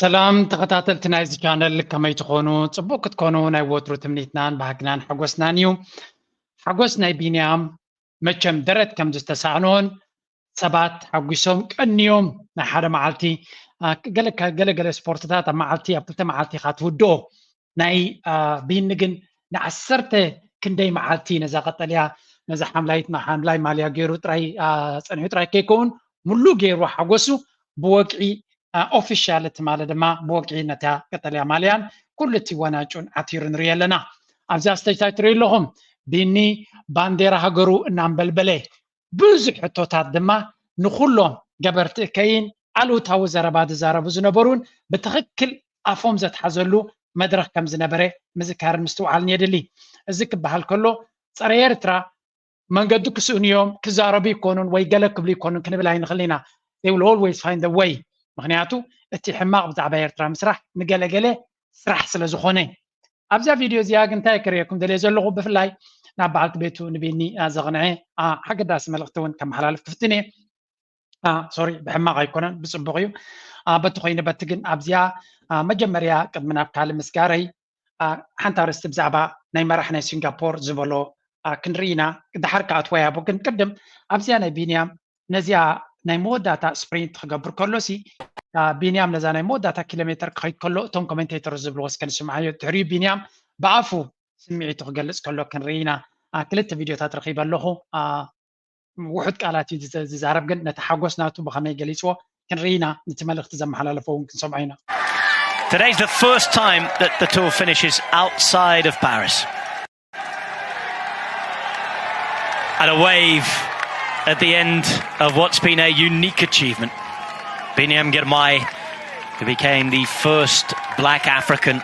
ሰላም ተኸታተልቲ ናይዚ ቻነል፣ ከመይ ትኾኑ? ጽቡቕ ክትኮኑ ናይ ወትሩ ትምኒትናን ባህግናን ሓጎስናን እዩ። ሓጎስ ናይ ቢንያም መቸም ደረት ከም ዝተሳእኖን ሰባት ሓጒሶም ቀንዮም ናይ ሓደ መዓልቲ፣ አ፣ ገለ፣ ገለ፣ ገለ ስፖርትታት ኣብ መዓልቲ፣ ኣብ ክልተ መዓልቲ ኢኻ ትውድኦ። ናይ፣ አ፣ ቢኒ ግን ንዓሰርተ ክንደይ መዓልቲ ነዛ ቀጠልያ፣ ነዛ ሓምላይት፣ ሓምላይ ማልያ ገይሩ ጥራይ፣ አ፣ ጸኒሑ ጥራይ ከይከውን፣ ሙሉእ ገይሩ ሓጎሱ ብወግዒ፣ አ፣ ኦፊሻል፣ እቲ ማለት ድማ ብወግዒ ነታ ቀጠልያ ማልያን ኩሉ እቲ ዋንጫኡን ዓቲሩ ንርኢ ኣለና። ኣብዛ ስቴጅ እንታይ ትርእዩ ኣለኹም? ቢኒ ባንዴራ ሃገሩ እናንበልበለ፣ ብዙሕ ሕቶታት ድማ ንኹሎም ገበርቲ እከይን ኣሉታዊ ዘረባ ዝዛረቡ ዝነበሩን ብትኽክል ኣፎም ዘትሓዘሉ መድረኽ ከም ዝነበረ ምዝካርን ምስትውዓልን የድሊ። እዚ ክበሃል ከሎ፣ ጸረ ኤርትራ መንገዲ ክስእኑ እዮም፣ ክዛረቡ ይኮኑን ወይ ገለ ክብሉ ይኮኑን ክንብል ኣይንኽእል ኢና። They will always find a way። ምኽንያቱ እቲ ሕማቕ ብዛዕባ ኤርትራ ምስራሕ ንገለገለ ስራሕ ስለ ዝኾነ። ኣብዛ ቪድዮ እዚኣ ግን እንታይ ክርእየኩም ደልየ ዘለኹ፣ ብፍላይ ናብ በዓልቲ ቤቱ ንቢኒ፣ አ፣ ዘቕንዐ፣ አ፣ ኣገዳሲ መልእኽቲ እውን ከመሓላልፍ ክፍትን እየ። አ፣ ሶሪ፣ ብሕማቕ ኣይኮነን፣ ብጽቡቕ እዩ። አ፣ በቲ ኮይኑ በቲ ግን ኣብዚኣ፣ አ፣ መጀመርያ ቅድሚ ናብ ካልእ ምስጋረይ፣ አ፣ ሓንቲ ኣርእስቲ ብዛዕባ ናይ መራሕ ናይ ሲንጋፖር ዝበሎ፣ አ፣ ክንርኢ ኢና። ድሓር ክኣትዋ ያቦ፣ ግን ቅድም ኣብዚኣ ናይ ቢንያም ነዚኣ ናይ መወዳእታ ስፕሪንት ክገብር ከሎ ሲ፣ አ፣ ቢንያም ነዛ ናይ መወዳእታ ኪሎ ሜትር ክኸይድ ከሎ እቶም ኮሜንቴተር ዝብልዎ እስከ ንስምዓዮ። ድሕሪኡ ቢንያም ብኣፉ ስምዒቱ ክገልጽ ከሎ ክንርኢ ኢና። አ፣ ክልተ ቪድዮታት ረኺበ ኣለኹ። አ፣ ውሑድ ቃላት እዩ ዝዘ-፣ ዝዛረብ፣ ግን ነቲ ሓጎስ ናቱ ብኸመይ ገሊጽዎ ክንርኢ ኢና። ነቲ መልእኽቲ ዘመሓላለፎ እውን ክንሰምዖ ኢና። Today's the first time that the tour finishes outside of Paris. And a wave at the end of what's been a unique achievement. Biniam Girmay, who became the first black African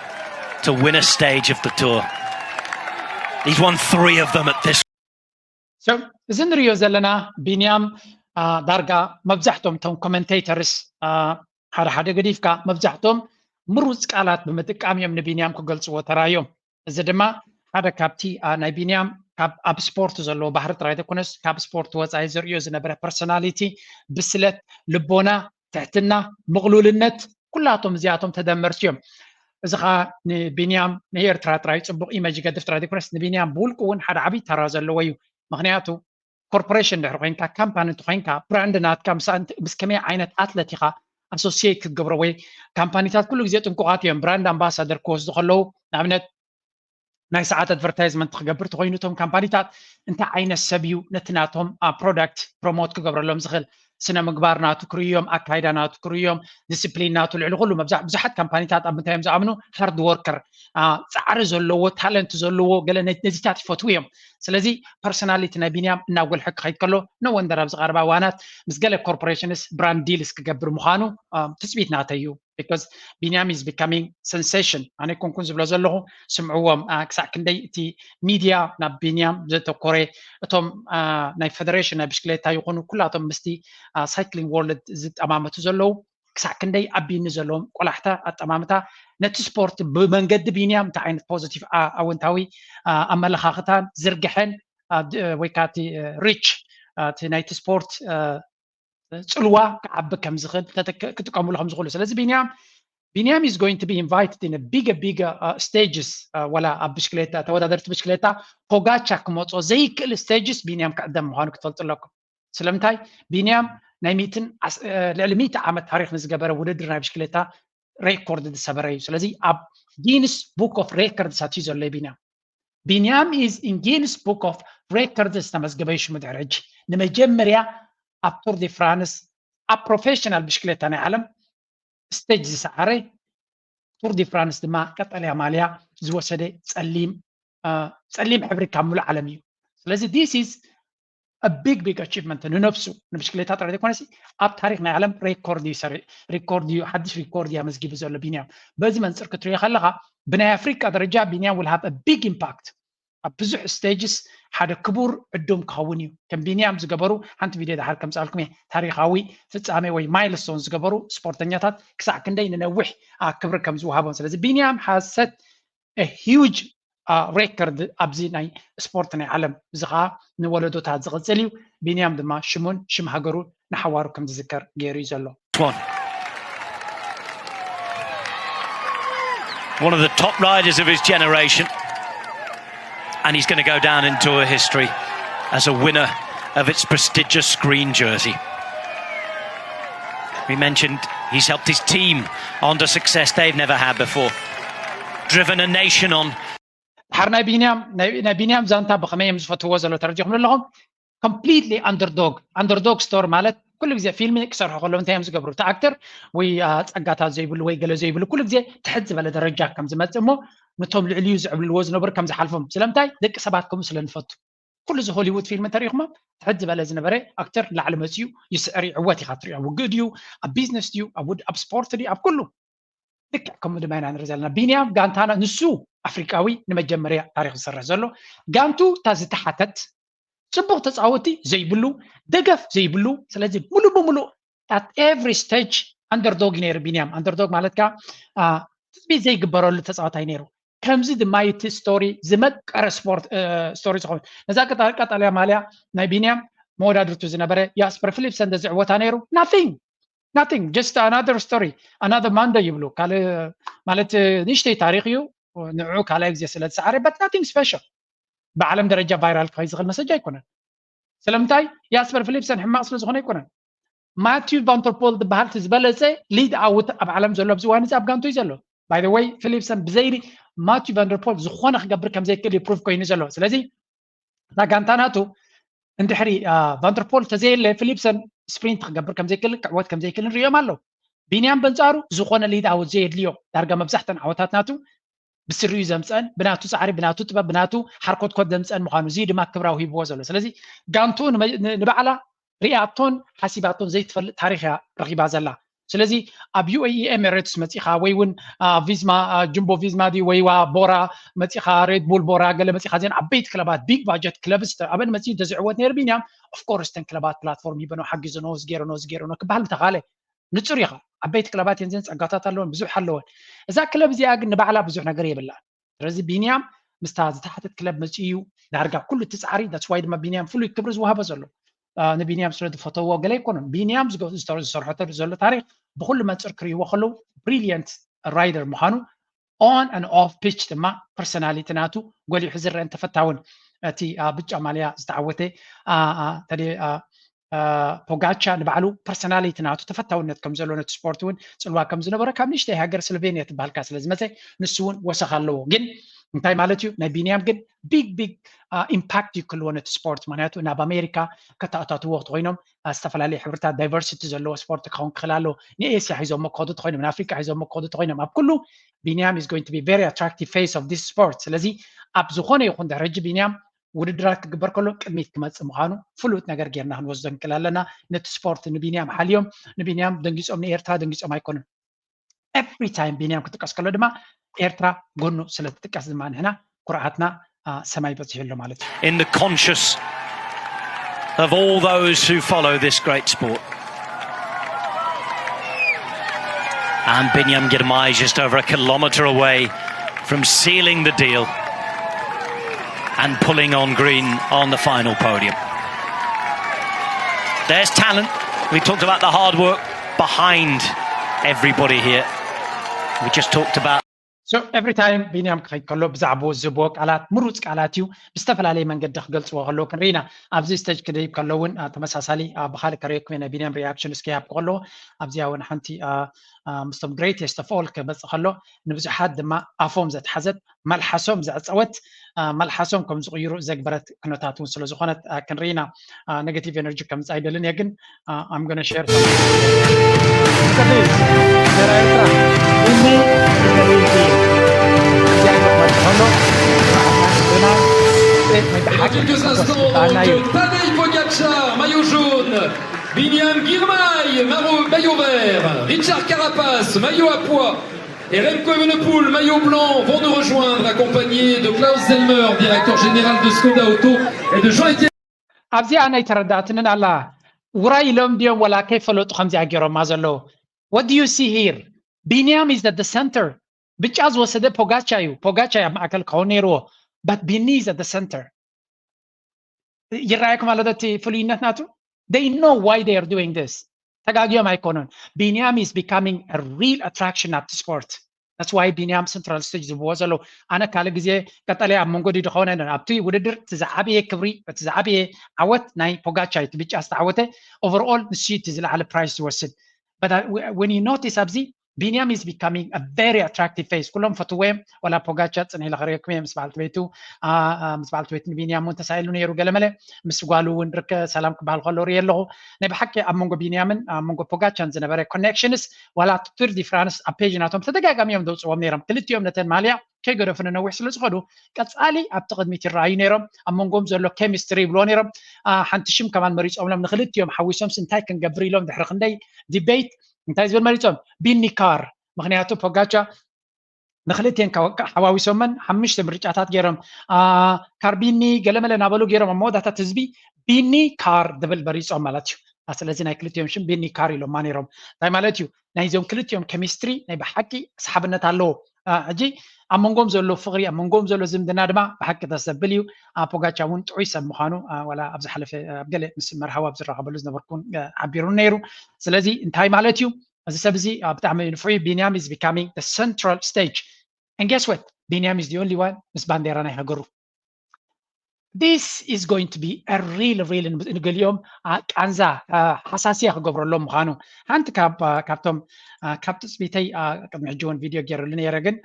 to win a stage of the tour. He's won three of them at this. So፣ እዚ ንሪኦ ዘለና ቢንያም፣ አ፣ ዳርጋ መብዛሕቶም እቶም ኮመንቴተርስ፣ አ፣ ሓደ ሓደ ገዲፍካ፣ መብዛሕቶም ምሩፅ ቃላት ብምጥቃም እዮም ንቢንያም ክገልፅዎ ተራዮም። እዚ ድማ ሓደ ካብቲ፣ አ፣ ናይ ቢንያም ካብ ኣብ ስፖርት ዘለዎ ባህሪ ጥራይ ዘይኮነስ ካብ ስፖርት ወፃኢ ዘርእዮ ዝነበረ ፐርሶናሊቲ፣ ብስለት፣ ልቦና፣ ትሕትና፣ ምቕሉልነት፣ ኩላቶም እዚኣቶም ተደመርቲ እዮም። እዚ ኸዓ ንቢንያም ንኤርትራ ጥራይ ፅቡቕ ኢመጅ ይገድፍ ጥራይ ዘይኮነስ ንቢንያም ብውልቁ እውን ሓደ ዓብዪ ተራ ዘለዎ እዩ። ምኽንያቱ ኮርፖሬሽን ድሕሪ ኮይንካ፣ ካምፓኒ እንተኮይንካ፣ ብራንድ ናትካ ምስ ኣንት-፣ ምስ ከመይ ዓይነት ኣትለት ኢኻ ኣሶሲየት ክትገብሮ? ወይ ካምፓኒታት ኩሉ ግዜ ጥንቁቓት እዮም ብራንድ ኣምባሳደር ክወስዱ ከለዉ። ንኣብነት ናይ ሰዓት ኣድቨርታይዝመንት ክገብር ተኮይኑ፣ እቶም ካምፓኒታት እንታይ ዓይነት ሰብ እዩ ነቲ ናቶም፣ አ፣ ፕሮዳክት ፕሮሞት ክገብረሎም ዝኽእል? ስነ ምግባር ናቱ ክርእዮም፣ ኣካይዳ ናቱ ክርእዮም፣ ዲስፕሊን ናቱ፣ ልዕሊ ኩሉ መብዛ-፣ ብዙሓት ካምፓኒታት ኣብ ምንታይ እዮም ዝኣምኑ? ሃርድ ወርከር፣ አ፣ ጻዕሪ ዘለዎ፣ ታለንት ዘለዎ፣ ገለ ነ-፣ ነዚታት ይፈትዉ እዮም። ስለዚ ፐርሶናሊቲ ናይ ቢንያም እናጎልሐ ክኸይድ ከሎ፣ ኖ ወንደር ኣብዚ ቀረባ እዋናት ምስ ገለ ኮርፖሬሽንስ ብራንድ ዲልስ ክገብር ምዃኑ፣ አ፣ ትጽቢት ናተይ እዩ። ቢካዝ ቢንያም ኢዝ ቢካሚንግ ሰንሴሽን። ኣነ ኣይኮንኩን ዝብሎ ዘለኹ፣ ስምዕዎም፣ አ፣ ክሳዕ ክንደይ እቲ ሚድያ ናብ ቢንያም ዘተኮረ፣ እቶም፣ አ፣ ናይ ፌደሬሽን ናይ ብሽክሌታ ይኹኑ ኩላቶም ምስቲ፣ አ፣ ሳይክሊንግ ወርልድ ዝጠማመቱ ዘለዉ ክሳዕ ክንደይ ኣብ ቢኒ ዘለዎም ቆላሕታ ኣጠማምታ ነቲ ስፖርት ብመንገዲ ቢንያም እንታይ ዓይነት ፖዚቲቭ፣ አ፣ ኣወንታዊ፣ አ፣ ኣመለኻኽታን ዝርግሐን፣ አ፣ ድ-፣ ወይ ከዓ እቲ፣ አ፣ ሪች፣ አ፣ እቲ ናይቲ ስፖርት፣ አ፣ ጽልዋ ክዓቢ ከም ዝኽእል፣ ተተ-፣ ክጥቀምሉ ከም ዝኽእሉ። ስለዚ ቢንያም፣ ቢንያም is going to be invited in a bigger, bigger, uh, stages፣ አ፣ ወላ ኣብ ብሽክሌታ፣ ተወዳደርቲ ብሽክሌታ ፖጋቻ ክመጾ ዘይክእል ስቴጅስ ቢንያም ክዕደም ምዃኑ ክትፈልጡ ኣለኩም። ስለምንታይ? ቢንያም ናይ ሚእትን ዓስ-፣ አ፣ ልዕሊ ሚእቲ ዓመት ታሪኽ ንዝገበረ ውድድር ናይ ብሽክሌታ ሬኮርድ ዝሰበረ እዩ። ስለዚ ኣብ ጊንስ ቡክ ኦፍ ሬከርድስ ኣትዩ ዘሎ እዩ ቢንያም። ቢንያም is in Guinness Book of Records ዝተመዝገበ እዩ ሽሙ ድሕሪ ሕጂ። ንመጀመርያ ኣብ ቱር ዲ ፍራንስ ኣብ ፕሮፌሽናል ብሽክሌታ ናይ ዓለም ስቴጅ ዝሰዓረ፣ ቱር ዲ ፍራንስ ድማ ቀጠልያ ማልያ ዝወሰደ ጸሊም፣ አ፣ ጸሊም ሕብሪ ካብ ሙሉእ ዓለም እዩ። ስለዚ this is a big, big achievement ንነብሱ፣ ንብሽክሌታ ጥራይ ዘይኮነሲ ኣብ ታሪኽ ናይ ዓለም ሬኮርድ እዩ ሰሪ-፣ ሬኮርድ እዩ፣ ሓድሽ ሬኮርድ እዩ ኣመዝጊቡ ዘሎ ቢንያም። በዚ መንጽር ክትሪኦ ከለኻ ብናይ ኣፍሪቃ ደረጃ ቢንያም will have a big impact። ኣብ ብዙሕ ስቴጅስ ሓደ ክቡር ዕዱም ክኸውን እዩ። ከም ቢንያም ዝገበሩ ሓንቲ ቪድዮ ድሓር ከምጽኣልኩም እየ። ታሪኻዊ ፍጻሜ ወይ ማይልስቶን ዝገበሩ ስፖርተኛታት ክሳዕ ክንደይ ንነዊሕ፣ አ፣ ክብሪ ከም ዝወሃቦም። ስለዚ ቢንያም has set a huge፣ አ፣ ሬከርድ ኣብዚ ናይ ስፖርት ናይ ዓለም። እዚ ኸዓ ንወለዶታት ዝቕጽል እዩ። ቢንያም ድማ ሽሙን ሽም ሃገሩ ንሓዋሩ ከም ዝዝከር ገይሩ እዩ ዘሎ። One. One of the top riders of his generation. And he's going to go down into history as a winner of its prestigious green jersey. We mentioned he's helped his team on to success they've never had before. Driven a nation on. ድሓር ናይ ቢንያም ናይ ቢንያም ዛንታ ብኸመይ እዮም ዝፈትዎ ዘሎ ተረዲኹም ኣለኹም። Completely underdog underdog story ማለት ኩሉ ግዜ ፊልም ክሰርሑ ከለዉ እንታይ እዮም ዝገብሩ? እቲ ኣክተር ወይ ጸጋታት ዘይብሉ ወይ ገለ ዘይብሉ ኩሉ ግዜ ትሕት ዝበለ ደረጃ ከም ዝመጽእ እሞ ነቶም ልዕሊኡ ዝዕብልዎ ዝነበሩ ከም ዝሓልፎም። ስለምንታይ? ደቂ ሰባት ከምኡ ስለ ንፈቱ። ኩሉ እዚ ሆሊውድ ፊልም እንተሪኢኹሞ ትሕት ዝበለ ዝነበረ ኣክተር ላዕሊ መጽኡ ይስዕር ይዕወት ኢኻ ትሪኦ። ውግእ ድዩ ኣብ ቢዝነስ ድዩ ኣብ ስፖርት ድዩ ኣብ ኩሉ ልክዕ ከምኡ ድማ ኢና ንርኢ ዘለና። ቢንያም ጋንታና ንሱ ኣፍሪቃዊ ንመጀመርያ ታሪክ ዝሰርሕ ዘሎ ጋንቱ እታ ዝተሓተት ጽቡቕ ተጻወቲ ዘይብሉ ደገፍ ዘይብሉ ስለዚ ሙሉ ብሙሉ at every stage underdog ነይሩ ቢንያም። Underdog ማለት ከ ትጽቢት ዘይግበረሉ ተጻዋታይ ነይሩ። ከምዚ ድማ እቲ ስቶሪ ዝመቀረ ስፖርት ስቶሪ ዝኸውን ነዛ ቀጣልያ ማልያ ናይ ቢንያም መወዳድርቱ ዝነበረ ያስፐር ፊሊፕሰን እንተዝዕወታ ነይሩ nothing nothing just another story another Monday ይብሉ ካልእ ማለት ንእሽተይ ታሪክ እዩ። ንዑ ካልኣይ ግዜ ስለ ዝሰዓረ but nothing special ብዓለም ደረጃ ቫይራል ክኸይ ዝኽእል መሰጃ ኣይኮነን። ስለምንታይ ያስፐር ፊሊፕሰን ሕማቕ ስለ ዝኾነ ኣይኮነን። ማቲዩ ቫንተርፖል ዝበሃል ዝበለፀ ሊድ ኣውት ኣብ ዓለም ዘሎ ኣብዚ ዋን ኣብ ጋንቱ እዩ ዘሎ። By the way ፊሊፕሰን ብዘይ ማቲዩ ቫንደርፖል ዝኾነ ክገብር ከም ዘይክእል እዩ ፕሩፍ ኮይኑ ዘሎ። ስለዚ እታ ጋንታ ናቱ እንድሕሪ ቫንደርፖል ተዘየለ ፊሊፕሰን ስፕሪንት ክገብር ከም ዘይክእል ክዕወት ከም ዘይክእል ንሪኦም ኣለዉ። ቢንያም በንጻሩ ዝኾነ ሊድ ኣውት ዘየድልዮ ዳርጋ መብዛሕተን ዓወታት ናቱ ብስሪኡ ዘምፀአን ብናቱ ፃዕሪ ብናቱ ጥበብ ብናቱ ሓርኮትኮት ዘምፀአን ምዃኑ እዚ ድማ ክብራዊ ሂብዎ ዘሎ። ስለዚ ጋንቱ ንባዕላ ሪኣቶን ሓሲባቶን ዘይትፈልጥ ታሪክ እያ ረኺባ ዘላ። ስለዚ ኣብ UAE ኤሚሬትስ መፂኻ ወይ እውን ቪዝማ ጅምቦ ቪዝማ ድዩ ወይ ዋ ቦራ መፂኻ ሬድ ቡል ቦራ ገለ መፂኻ እዚን ዓበይቲ ክለባት ቢግ ባጀት ክለብስ ኣበን መፂኡ እንተዝዕወት ነይሩ ቢንያም of course እተን ክለባት ፕላትፎርም ሂበኖ ሓጊዘኖ ዝገይረኖ ዝገይረኖ ክበሃል ምተኻለ ንፁር ኢኻ። ዓበይቲ ክለባት እየን እዚን ፀጋታት ኣለወን ብዙሕ ኣለወን። እዛ ክለብ እዚኣ ግን ንባዕላ ብዙሕ ነገር የብላን። ስለዚ ቢንያም ምስታ ዝተሓተት ክለብ መፂኡ እዩ ዳርጋ ኩሉ እቲ ፃዕሪ that's why ድማ ቢንያም ፍሉይ ክብሪ ዝወሃቦ ዘሎ። ንቢንያም ስለ ዝፈተዎ ገለ ኣይኮነን። ቢንያም ዝሰርሖ ዘሎ ታሪክ ብኩሉ መንፅር ክርእይዎ ከለዉ ብሪሊየንት ራይደር ምዃኑ on and off pitch ድማ ፐርሰናሊቲ ናቱ ጎሊሑ ዝረአን ተፈታውን እቲ ብጫ ማልያ ዝተዓወተ ፖጋቻ ንባዕሉ ፐርሰናሊቲ ናቱ ተፈታውነት ከም ዘሎ ነቲ ስፖርት እውን ፅልዋ ከም ዝነበሮ ካብ ንእሽተይ ሃገር ስሎቬንያ ትበሃልካ ስለ ዝመፀ ንሱ እውን ወሰኽ ኣለዎ። ግን እንታይ ማለት እዩ ናይ ቢንያም ግን ቢግ ቢግ ኢምፓክት እዩ ክህልዎ ነቲ ስፖርት። ምክንያቱ ናብ ኣሜሪካ ከተኣታትዎ ተኮይኖም ዝተፈላለዩ ሕብርታት ዳይቨርሲቲ ዘለዎ ስፖርት ክኸውን ክኽእል ኣለዎ። ንኤስያ ሒዞሞ ክኸዱ ተኮይኖም ንኣፍሪካ ሒዞሞ ክኸዱ ተኮይኖም ኣብ ኩሉ ቢንያም is going to be very attractive face of this sport። ስለዚ ኣብ ዝኾነ ይኹን ድሕሪ ሕጂ ቢንያም ውድድራት ክግበር ከሎ ቅድሚት ክመፅእ ምዃኑ ፍሉጥ ነገር ጌርና ክንወስዶ ንክእል ኣለና። ነቲ ስፖርት ንቢንያም ሓልዮም ንቢንያም ደንጊፆም ንኤርትራ ደንጊፆም ኣይኮኑን። Every time ቢንያም ክጥቀስ ከሎ ድማ ኤርትራ ጎኑ ስለ ትጥቀስ ድማ ንሕና ኩርዓትና ሰማይ በፂሑ ኣሎ ማለት እዩ። In the conscious of all those who follow this great sport. And Binyam Girmay just over a kilometre away from sealing the deal and pulling on green on the final podium. There's talent. We talked about the hard work behind everybody here. We just talked about So every time ቢንያም ክኸይድ ከሎ ብዛዕባኡ ዝህብዎ ቃላት ምሩፅ ቃላት እዩ። ብዝተፈላለየ መንገዲ ክገልፅዎ ከለዉ ክንርኢ ኢና። ኣብዚ ስቴጅ ክደይብ ከሎ እውን ተመሳሳሊ ብካልእ ከርእየኩም ናይ ቢንያም ሪያክሽን እስከ ይሃብኩ ከለዎ ኣብዚኣ እውን ሓንቲ ምስቶም ግሬተስት ኦፍ ኦል ክመፅእ ከሎ ንብዙሓት ድማ ኣፎም ዘትሓዘት መልሓሶም ዘዕፀወት መልሓሶም ከም ዝቕይሩ ዘግበረት ኩነታት እውን ስለ ዝኾነት ክንርኢ ኢና። ኔጋቲቭ ኤነርጂ ከምፅእ ኣይደልን እየ ግን I'm gonna share Tadej Pogacar, maillot jaune, Binyam Girmay, maillot vert, Richard Carapaz, maillot à pois, et Remco Evenepoel, maillot blanc, vont nous rejoindre, accompagnés de Klaus Zellmer, directeur général de Skoda Auto, et de Jean-Étienne. ኣብዚኣ ናይ ተረዳእትንን ኣላ ውራይ ኢሎም ድዮም ወላ ከይፈለጡ ከምዚኣ ገይሮማ ዘለዉ? What do you see here? ቢንያም is at the center. ብጫ ዝወሰደ ፖጋቻ እዩ። ፖጋቻ ኣብ ማእከል ክኸውን ነይርዎ but ቢኒ is at the center. ይረኣየኩም ኣሎ እቲ ፍሉይነት ናቱ? They know why they are doing this. ተጋግዮም ኣይኮኑን። ቢንያም is becoming a real attraction ኣብቲ ስፖርት። that's why ቢንያም central stage ዝብዎ ዘለዉ። ኣነ ካልእ ግዜ ቀጠልያ ኣብ መንጎ ድዩ ድኸውን ኣይነ ኣብቲ ውድድር እቲ ዝዓበየ ክብሪ እቲ ዝዓበየ ዓወት ናይ ፖጋቻ እዩ። እቲ ብጫ ዝተዓወተ overall ንሱ እዩ እቲ ዝለዓለ prize ዝወስድ። But uh, when you notice ኣብዚ ቢንያም is becoming a very attractive face። ኩሎም ፈትዎም እዮም። ዋላ ፖጋቻ ጽንሕ ኢለ ክርእየኩም እየ ምስ በዓልቲ ቤቱ ምስ በዓልቲ ቤት ንቢንያም እውን ተሳኢሉ ነይሩ። ገለመለ ምስ ጓሉ እውን ርከ ሰላም ክበሃል ከሎ ርእየ ኣለኹ። ናይ ብሓቂ ኣብ መንጎ ቢንያምን ኣብ መንጎ ፖጋቻን ዝነበረ connections ዋላ ቱር ዲ ፍራንስ ኣብ page ናቶም ተደጋጋሚ እዮም ዘውፅዎም ነይሮም። ክልቲኦም ነተን ማልያ ከይገደፉ ነነዊሕ ስለ ዝኸዱ ቀፃሊ ኣብቲ ቅድሚት ይረኣዩ ነይሮም። ኣብ መንጎም ዘሎ chemistry ይብልዎ ነይሮም። ሓንቲ ሽም ከማን መሪፆምሎም ንክልቲኦም ሓዊሶምስ እንታይ ክንገብር ኢሎም ድሕሪ ክንደይ debate እንታይ ዝብል መሪፆም ቢኒ ካር። ምክንያቱ ፖጋቻ ንክልቲኤን ሓዋዊሶመን ሓሙሽተ ምርጫታት ገይሮም ካርቢኒ ገለመለ እናበሉ ገይሮም ኣብ መወዳታት ህዝቢ ቢኒ ካር ድብል መሪፆም ማለት እዩ። ስለዚ ናይ ክልቲኦም ሽም ቢኒ ካር ኢሎማ ነይሮም። እንታይ ማለት እዩ? ናይዞም ክልቲኦም chemistry ናይ ብሓቂ ሰሓብነት ኣለዎ። ሕጂ ኣብ መንጎም ዘሎ ፍቕሪ ኣብ መንጎም ዘሎ ዝምድና ድማ ብሓቂ ደስ ዘብል እዩ። ፖጋቻ እውን ጥዑይ ሰብ ምዃኑ ዋላ ኣብ ዝሓለፈ ኣብ ገለ ምስ መርሃዊ ኣብ ዝራኸበሉ ዝነበርኩን ሓቢሩ ነይሩ። ስለዚ እንታይ ማለት እዩ? እዚ ሰብ እዚ ብጣዕሚ ንፉዕ እዩ። ቢንያም is becoming the central stage and guess what? ቢንያም is the only one ምስ ባንዴራ ናይ ሃገሩ። This is going to be a real real ንገሊኦም ቃንዛ ሓሳስያ ክገብረሎም ምዃኑ ሓንቲ ካብቶም ካብ ትፅቢተይ ቅድሚ ሕጂ እውን ቪድዮ ገይረሉ ነይረ፣ ግን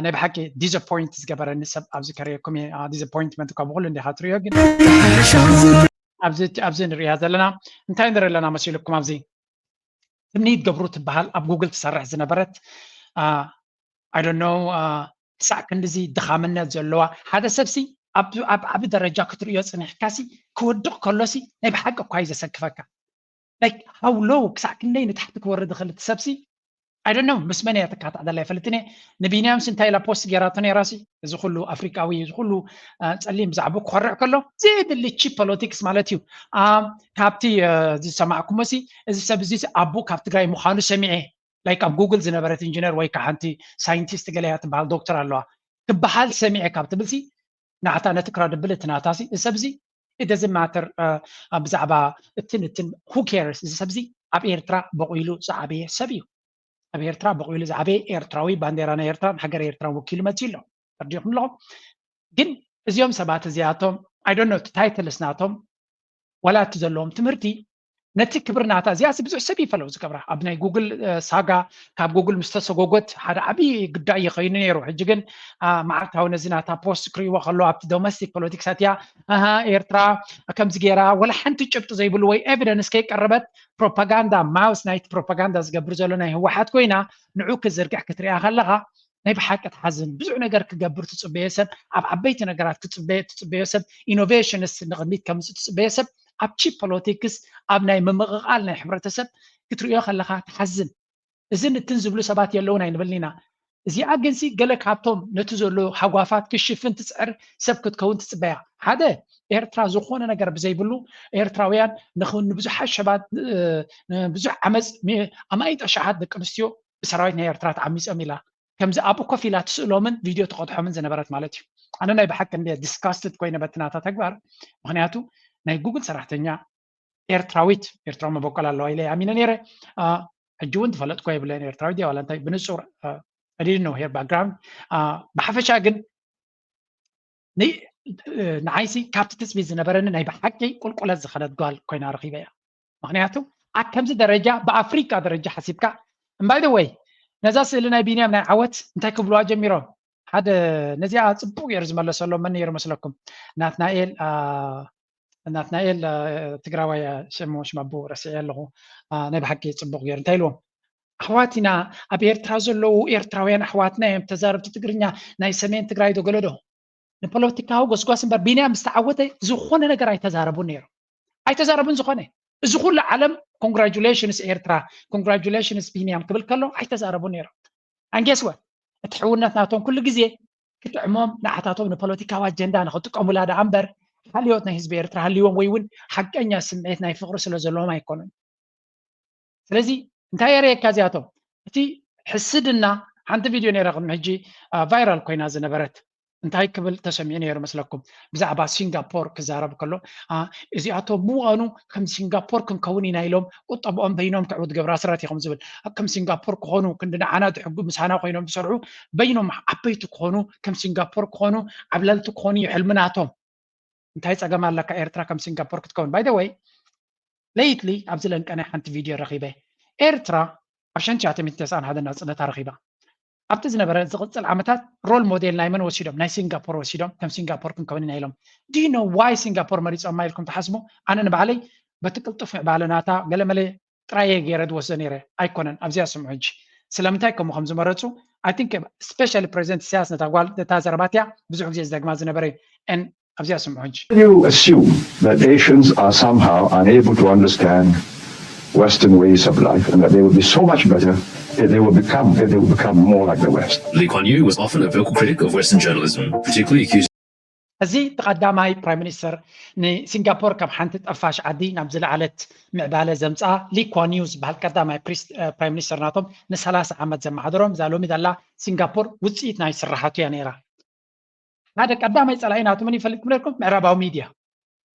ናይ ብሓቂ disappoint ዝገበረኒ ሰብ ኣብዚ ከርእየኩም እየ። Disappointment ካብ ኩሉ እንዲኻ ትሪኦ፣ ግን ኣብዚ ንሪኣ ዘለና እንታይ ንርኢ ኣለና መሲልኩም? ኣብዚ ትምኒት ገብሩ ትበሃል ኣብ ጉግል ትሰርሕ ዝነበረት I don't know ክሳዕ ክንድዚ ድኻምነት ዘለዋ ሓደ ሰብሲ ኣብ ዓቢ ደረጃ ክትርእዮ ጽኒሕካሲ ክወድቕ ከሎሲ ናይ ብሓቂ እኳ እዩ ዘሰክፈካ። Like how low ክሳዕ ክንደይ ንታሕቲ ክወርድ ይኽእል እቲ ሰብሲ። I don't know ምስ መን እያ ትካታዕ ዘላ ኣይፈልጥን እየ። ንቢንያምስ እንታይ ኢላ ፖስት ገይራቶ ነይራሲ እዚ ኩሉ ኣፍሪቃዊ እዚ ኩሉ ጸሊም ብዛዕባኡ ክኾርዕ ከሎ ዘየድሊ ቺፕ ፖለቲክስ ማለት እዩ። ካብቲ ዝሰማዕኩሞሲ እዚ ሰብ እዚ ኣቦ ካብ ትግራይ ምዃኑ ሰሚዐ። Like ኣብ ጉግል ዝነበረት ኢንጂነር ወይ ከዓ ሓንቲ ሳይንቲስት ገለ እያ ትበሃል ዶክተር ኣለዋ ትበሃል ሰሚዐ ካብ ትብልሲ ናታ ነቲ ክረድብል እቲ ናታሲ እዚ ሰብዚ it doesn't matter ብዛዕባ እትን እትን who cares። እዚ ሰብዚ ኣብ ኤርትራ በቑሉ ዝዓበየ ሰብ እዩ። ኣብ ኤርትራ በቑሉ ዝዓበየ ኤርትራዊ ባንዴራ ናይ ኤርትራን ሃገር ኤርትራን ወኪሉ መፂኡ ኣሎ። ተርዲኹም ኣለኹም። ግን እዚኦም ሰባት እዚኣቶም I don't know title ስ ናቶም ዋላ እቲ ዘለዎም ትምህርቲ ነቲ ክብሪ ናታ እዚኣ ብዙሕ ሰብ ይፈለው ዝገብራ ኣብ ናይ ጉግል ሳጋ ካብ ጉግል ምስ ተሰጎጎት ሓደ ዓብዪ ግዳይ ይኸይኑ ነይሩ። ሕጂ ግን መዓልታዊ ነዚ ናታ ፖስት ክርእይዎ ከሎ ኣብቲ ዶሜስቲክ ፖለቲክስ ኣትያ ኣሃ ኤርትራ ከምዚ ገይራ ወላ ሓንቲ ጭብጢ ዘይብሉ ወይ ኤቪደንስ ከይቀረበት ፕሮፓጋንዳ ማውስ ናይቲ ፕሮፓጋንዳ ዝገብር ዘሎ ናይ ህወሓት ኮይና ንዑ ክዝርግሕ ክትሪኣ ከለኻ ናይ ብሓቂ ትሓዝን። ብዙሕ ነገር ክገብር ትፅበዮ ሰብ ኣብ ዓበይቲ ነገራት ክትፅበዮ ትፅበዮ ሰብ ኢኖቬሽንስ ንቕድሚት ከምፅእ ትፅበዮ ሰብ ኣብ ቺፕ ፖለቲክስ ኣብ ናይ ምምቕቓል ናይ ሕብረተሰብ ክትርእዮ ከለኻ ትሓዝን። እዝን እትን ዝብሉ ሰባት የለውን ኣይንብልን ኢና። እዚኣ ግንሲ ገለ ካብቶም ነቲ ዘሎ ሃጓፋት ክሽፍን ትፅዕር ሰብ ክትከውን ትፅበያ። ሓደ ኤርትራ ዝኾነ ነገር ብዘይብሉ ኤርትራውያን ንብዙሓት ሸባት ብዙሕ ዓመፅ ኣማኢት ኣሽሓት ደቂ ኣንስትዮ ብሰራዊት ናይ ኤርትራ ተዓሚፆም ኢላ ከምዚ ኣብኡ ኮፍ ኢላ ትስእሎምን ቪድዮ ትቐድሖምን ዝነበረት ማለት እዩ። ኣነ ናይ ብሓቂ እንደ disgusted ኮይነ በቲ ናታ ተግባር ምክንያቱ ናይ ጉግል ሰራሕተኛ ኤርትራዊት ኤርትራዊ መበቆል ኣለዋ ኢለ ኣሚነ ነይረ። ሕጂ እውን ትፈለጥኮ የብለን ኤርትራዊት ድያ ዋላ እንታይ ብንፁር I didn't know her background። ብሓፈሻ ግን ንዓይሲ ካብቲ ትፅቢት ዝነበረኒ ናይ ብሓቂ ቁልቁለት ዝኸደት ጓል ኮይና ረኺበያ። ምክንያቱ ኣብ ከምዚ ደረጃ ብኣፍሪቃ ደረጃ ሓሲብካ እምባይ ደ ወይ ነዛ ስእሊ ናይ ቢንያም ናይ ዓወት እንታይ ክብልዋ ጀሚሮም ሓደ ነዚኣ ፅቡቅ ገይሩ ዝመለሰሎም መን ነይሩ መስለኩም? ናትናኤል ናትናኤል ትግራዋይ ሽሙ ሽማቡ ረስዐ ኣለኹ። ናይ ብሓቂ ፅቡቅ ገይሩ እንታይ ኢልዎም ኣሕዋት ኢና ኣብ ኤርትራ ዘለዉ ኤርትራውያን ኣሕዋትና እዮም ተዛረብቲ ትግርኛ ናይ ሰሜን ትግራይ ዶ ገለዶ ንፖለቲካዊ ጎስጓስ እምበር ቢንያም ምስ ተዓወተ ዝኾነ ነገር ኣይተዛረቡን ነይሮም። ኣይተዛረቡን ዝኾነ እዚ ኩሉ ዓለም congratulations ኤርትራ congratulations ቢንያም ክብል ከሎ ኣይተዛረቡን ነይሮም። And guess what እቲ ሕውነት ናቶም ኩሉ ግዜ ክጥዕሞም ንዓታቶም ንፖለቲካዊ ኣጀንዳ ንክጥቀሙላ ደኣ እምበር ሓልዮት ናይ ህዝቢ ኤርትራ ሃልይዎም ወይ እውን ሓቀኛ ስምዒት ናይ ፍቅሪ ስለ ዘለዎም ኣይኮኑን። ስለዚ እንታይ የርእየካ እዚኣቶም እቲ ሕስድና ሓንቲ ቪድዮ ነይራ ቅድሚ ሕጂ viral ኮይና ዝነበረት እንታይ ክብል ተሰሚዑ ነይሩ መስለኩም? ብዛዕባ ሲንጋፖር ክዛረብ ከሎ፣ "አ፣ እዚኣቶም ምዃኑ ከም ሲንጋፖር ክንከውን ኢና" ኢሎም ቁጠብኦም በይኖም ክዕቡ ዝገብሩ ኣስራት ኢኹም ዝብል። ከም ሲንጋፖር ክኾኑ፣ ክንዲ ንዓና ዝሕጉ ምሳና ኮይኖም ዝሰርሑ፣ በይኖም ዓበይቲ ክኾኑ፣ ከም ሲንጋፖር ክኾኑ፣ ዓብለልቲ ክኾኑ እዩ ሕልሚ ናቶም። እንታይ ጸገም ኣለካ ኤርትራ ከም ሲንጋፖር ክትከውን? By the way, lately ኣብዚ ለንቀ ናይ ሓንቲ ቪድዮ ረኺበ። ኤርትራ ኣብ ሸንቻ ተሚት ተስዓን ሓደን ናጽነታ ረኺባ። ኣብቲ ዝነበረ ዝቕጽል ዓመታት ሮል ሞዴል ናይ መን ወሲዶም? ናይ ሲንጋፖር ወሲዶም። ከም ሲንጋፖር ክንከውን ኢና ኢሎም። Do you know why ሲንጋፖር መሪጾማ ኢልኩም ትሓስቡ? ኣነ ንባዕለይ በቲ ቅልጡፍ ምዕባለ ናታ ገለመለ ጥራየ ገይረ ዝወስዶ ነይረ ኣይኮነን። ኣብዚኣ ስምዑ ሕጂ ስለምንታይ ከምኡ ከም ዝመረጹ። I think especially ፕሬዚደንት ኢሳያስ ነታ ጓል ነታ ዘረባትያ ብዙሕ ግዜ ዝደግማ ዝነበረ እዩ። And ኣብዚኣ ስምዑ ሕጂ። You assume that Asians are somehow unable to understand Western ways of life and that they would be so much better if they would become if they would become more like the West. Lee Kuan Yew was often a vocal critic of Western journalism, particularly accusing እዚ እቲ ቀዳማይ ፕራይም ሚኒስተር ንሲንጋፖር ካብ ሓንቲ ጠፋሽ ዓዲ ናብ ዝለዓለት ምዕባለ ዘምፅኣ ሊ ኳን ዩ ዝበሃል ቀዳማይ ፕሪስ- እ፣ ፕራይም ሚኒስተር ናቶም ንሰላሳ ዓመት ዘመሓደሮም እዛ ሎሚ ዘላ ሲንጋፖር ውፅኢት ናይ ስራሓቱ እያ ነይራ። ሓደ ቀዳማይ ፀላኢ ናቱ መን ይፈልጥኩም ነርኩም? ምዕራባዊ ሚድያ።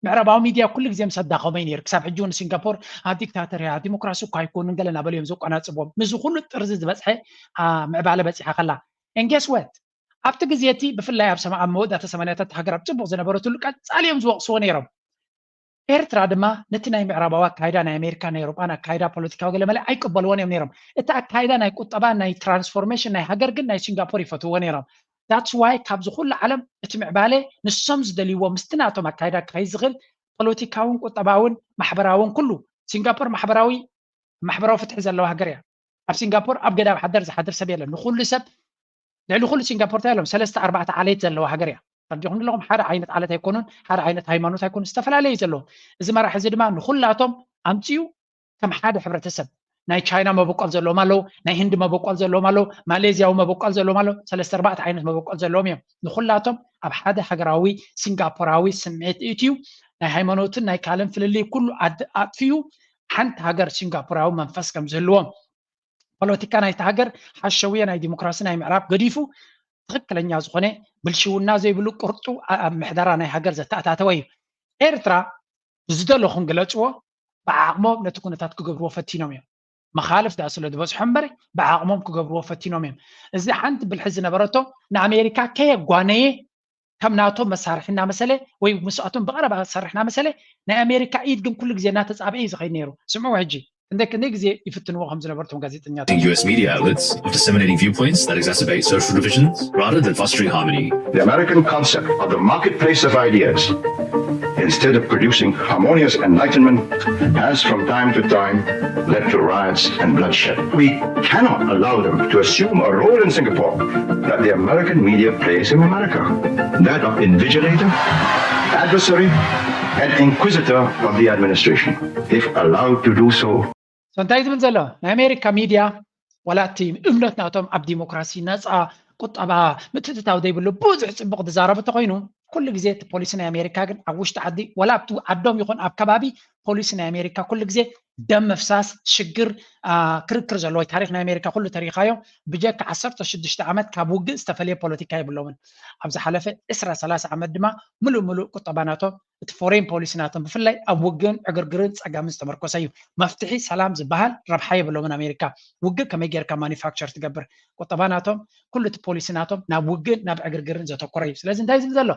ምዕራባዊ ሚድያ ኩሉ ግዜ ምስ ኣዳኸሞ እዩ ነይሩ። ክሳብ ሕጂ እውን ሲንጋፖር ኣብ ዲክታተር እያ፣ ዲሞክራሲ እኳ ኣይኮኑን ገለ እናበሉ እዮም ዘቆናፅብዎም። ምስዚ ኩሉ ጥርዚ ዝበፅሐ አ፣ ምዕባለ በፂሓ ከላ። And guess what? ኣብቲ ግዜ እቲ ብፍላይ ኣብ ሰማ- ኣብ መወዳእታ ሰማንያታት ሃገር ኣብ ፅቡቕ ዝነበረትሉ ቀፃሊ እዮም ዝወቕስዎ ነይሮም። ኤርትራ ድማ ነቲ ናይ ምዕራባዊ ኣካይዳ ናይ ኣሜሪካ ናይ ኤውሮጳን ኣካይዳ ፖለቲካዊ ገለመለ ኣይቅበልዎን እዮም ነይሮም። እቲ ኣካይዳ ናይ ቁጠባ ናይ ትራንስፎርሜሽን ናይ ሃገር ግን ናይ ሲንጋፖር ይፈትውዎ ነይሮም። That's why ካብዚ ኩሉ ዓለም እቲ ምዕባለ ንሶም ዝደልይዎ ምስቲ ናቶም ኣካይዳ ክኸይድ ዝኽእል ፖለቲካውን ቁጠባውን ማሕበራውን ኩሉ። ሲንጋፖር ማሕበራዊ ማሕበራዊ ፍትሒ ዘለዋ ሃገር እያ። ኣብ ሲንጋፖር ኣብ ገዳብ ሓደር ዝሓድር ሰብ የለን። ንኩሉ ሰብ ልዕሊ ኩሉ ሲንጋፖር እንታይ ኣለዎም? ሰለስተ ኣርባዕተ ዓሌት ዘለዋ ሃገር እያ። ተረዲኹም ኣለኹም? ሓደ ዓይነት ዓለት ኣይኮኑን፣ ሓደ ዓይነት ሃይማኖት ኣይኮኑን፣ ዝተፈላለዩ ዘለዎም። እዚ መራሒ እዚ ድማ ንኩላቶም ኣምፅኡ ከም ሓደ ሕብረተሰብ ናይ ቻይና መበቆል ዘለዎም ኣለዉ፣ ናይ ህንዲ መበቆል ዘለዎም ኣለዉ፣ ማሌዝያዊ መበቆል ዘለዎም ኣለዉ። ሰለስተ ኣርባዕተ ዓይነት መበቆል ዘለዎም እዮም። ንኩላቶም ኣብ ሓደ ሃገራዊ ሲንጋፖራዊ ስምዒት እትዩ ናይ ሃይማኖትን ናይ ካልእን ፍልልይ ኩሉ ኣድ- ኣጥፍዩ ሓንቲ ሃገር ሲንጋፖራዊ መንፈስ ከም ዝህልዎም ፖለቲካ ናይቲ ሃገር ሓሸውየ ናይ ዲሞክራሲ ናይ ምዕራብ ገዲፉ ትኽክለኛ ዝኾነ ብልሽውና ዘይብሉ ቅርጡ ኣብ ምሕደራ ናይ ሃገር ዘተኣታተወ እዩ። ኤርትራ ብዝደለኹም ግለፅዎ ብዓቕሞም ነቲ ኩነታት ክገብርዎ ፈቲኖም እዮም። መኻልፍ ዳ ስለ ዝበዝሖ እምበር ብዓቕሞም ክገብርዎ ፈቲኖም እዮም። እዚ ሓንቲ ብልሒ ዝነበረቶ ንኣሜሪካ ከየጓነየ ከም ናቶም መሳርሒ እናመሰለ ወይ ምስኣቶም ብቐረባ ሰርሕ እናመሰለ ናይ ኣሜሪካ ኢድ ግን ኩሉ ግዜ እናተፃብአ እዩ ዝኸይድ ነይሩ። ስምዑ ሕጂ እንደ ክንደይ ግዜ ይፍትንዎ ከም ዝነበሩ እቶም ጋዜጠኛታት። U S media outlets of disseminating viewpoints that exacerbate social divisions rather than fostering harmony. The American concept of the marketplace of ideas, instead of producing harmonious enlightenment, has from time to time led to riots and bloodshed. We cannot allow them to assume a role in Singapore that the American media plays in America, that of invigilator, adversary, and inquisitor of the administration. If allowed to do so, So እንታይ ዝብል ዘሎ ናይ ኣሜሪካ ሚድያ ዋላ እቲ እምነት ናቶም ኣብ ዲሞክራሲ ነፃ ቁጠባ ምትእትታው ዘይብሉ ብዙሕ ፅቡቕ ዝዛረቡ እንተኮይኑ ኩሉ ግዜ እቲ ፖሊሲ ናይ ኣሜሪካ ግን ኣብ ውሽጢ ዓዲ ዋላ ኣብቲ ዓዶም ይኹን ኣብ ከባቢ ፖሊሲ ናይ ኣሜሪካ ኩሉ ግዜ ደም ምፍሳስ ሽግር ክርክር ዘለዎ ታሪክ ናይ ኣሜሪካ ኩሉ ተሪኻዮ ብጀካ ዓሰርተ ሽዱሽተ ዓመት ካብ ውግእ ዝተፈለየ ፖለቲካ የብሎምን ኣብ ዝሓለፈ ዕስራ ሰላሳ ዓመት ድማ ምሉእ ምሉእ ቁጠባ ናቶም እቲ ፎሬን ፖሊሲ ናቶም ብፍላይ ኣብ ውግእን ዕግርግርን ፀጋምን ዝተመርኮሰ እዩ። መፍትሒ ሰላም ዝበሃል ረብሓ የብሎምን ኣሜሪካ። ውግእ ከመይ ጌርካ ማኒፋክቸር ትገብር? ቁጠባ ናቶም ኩሉ እቲ ፖሊሲ ናቶም ናብ ውግእን ናብ ዕግርግርን ዘተኮረ እዩ። ስለዚ እንታይ ዝብል ዘሎ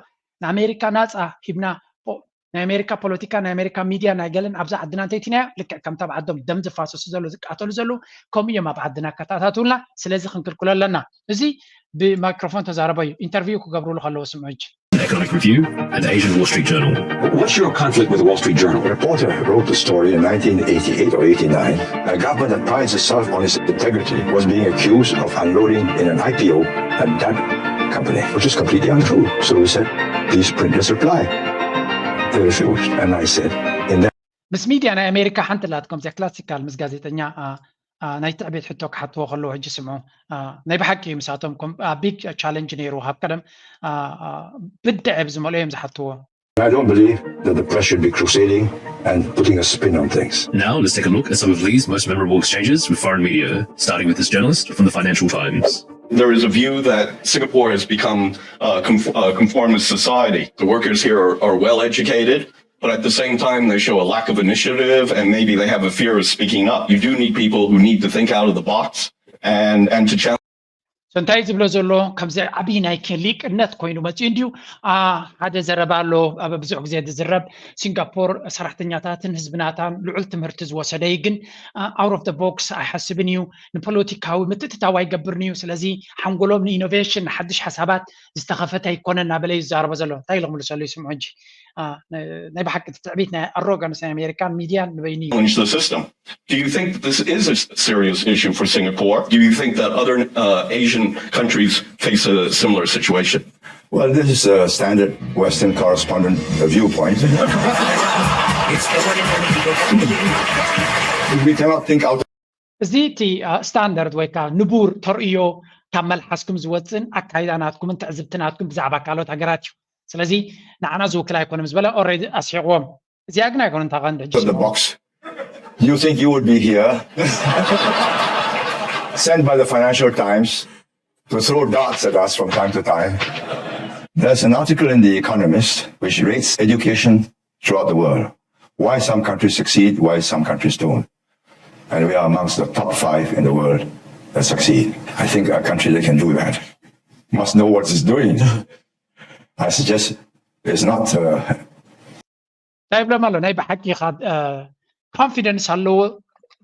ንኣሜሪካ ናፃ ሂብና ናይ ኣሜሪካ ፖለቲካ ናይ ኣሜሪካ ሚድያ ናይ ገለን ኣብዛ ዓድና እንተይትናያ ልክዕ ከምታ ኣብ ዓዶም ደም ዝፋሰሱ ዘሎ ዝቃተሉ ዘለዉ ከምኡ እዮም ኣብ ዓድና ከታታትውልና ስለዚ ክንክልክሎ ኣለና። እዚ ብማይክሮፎን ተዛረበ እዩ ኢንተርቪው ክገብርሉ ከለዎ ስምዑ ሕጂ Economic Review, and Asian Wall Street Journal. What's your conflict with the Wall Street Journal? A reporter wrote a story in nineteen eighty-eight or eighty-nine. A government that prides itself on its integrity was being accused of unloading in an I P O a dud company, which is completely untrue. So we said, please print this reply. They refused. And I said, in that ምስ ሚድያ ናይ ኣሜሪካ ሓንቲ ላትኮም እዚኣ ክላሲካል ምስ ጋዜጠኛ ናይ ትዕቤት ሕቶ ክሓትዎ ከለዉ ሕጂ ስምዑ ናይ ብሓቂ እዩ ምሳቶም ቢግ ቻለንጅ ነይሩ ካብ ቀደም ብድዐ ብዝመልኦ እዮም ዝሓትዎ I don't believe that the press should be crusading and putting a spin on things. Now, let's take a look at some of Lee's most memorable exchanges with foreign media, starting with this journalist from the Financial Times. There is a view that Singapore has become a, conf- a conformist society. The workers here are, are well educated, but at the same time, they show a lack of initiative, and maybe they have a fear of speaking up. You do need people who need to think out of the box and, and to challenge. So እንታይ ዝብሎ ዘሎ ከምዚ ዓብዪ ናይ ክ- ሊቅነት ኮይኑ መፅኡ እንዲዩ። አ፣ ሓደ ዘረባ ኣሎ ኣብ ብዙሕ ግዜ ዝዝረብ፣ ሲንጋፖር ሰራሕተኛታትን ህዝብናታን ልዑል ትምህርቲ ዝወሰደ እዩ፣ ግን out of the box ኣይሓስብን እዩ፣ ንፖለቲካዊ ምትእትታው ኣይገብርን እዩ። ስለዚ ሓንጎሎም ንኢኖቬሽን ንሓድሽ ሓሳባት ዝተኸፈተ ኣይኮነ እናበለ እዩ ዝዛረቦ ዘሎ። እንታይ ኢሉ ክምልሰሉ ይስምዑ እንጂ። አ፣ ናይ ብሓቂ እቲ ትዕቢት ናይ ኣሮጋንስ ናይ ኣሜሪካን ሚድያን ንበይኑ እዩ። Challenge the system. Do you think that this is a s- serious issue for Singapore? Do you think that other uh, Asian countries face a similar situation? Well, this is a standard Western correspondent viewpoint. We cannot think out. እዚ እቲ ስታንዳርድ ወይ ከዓ ንቡር ተርእዮ ካብ መልሓስኩም ዝወፅእን ኣካይዳ ናትኩምን ትዕዝብቲ ናትኩም ብዛዕባ ካልኦት ሃገራት እዩ። ስለዚ ንዓና ዝውክል ኣይኮነም ዝበለ ኦልሬዲ ኣስሒቕዎም። እዚኣ ግን ኣይኮነን እታ ቀንዲ ሕጂ The box. You think you would be here, sent by the Financial Times to throw darts at us from time to time? There's an article in The Economist which rates education throughout the world. Why some countries succeed, why some countries don't. And we are amongst the top five in the world that succeed. I think a country that can do that must know what it's doing. I suggest it's not uh, እንታይ ይብሎም ኣሎ? ናይ ብሓቂ ኮንፊደንስ ኣለዎ።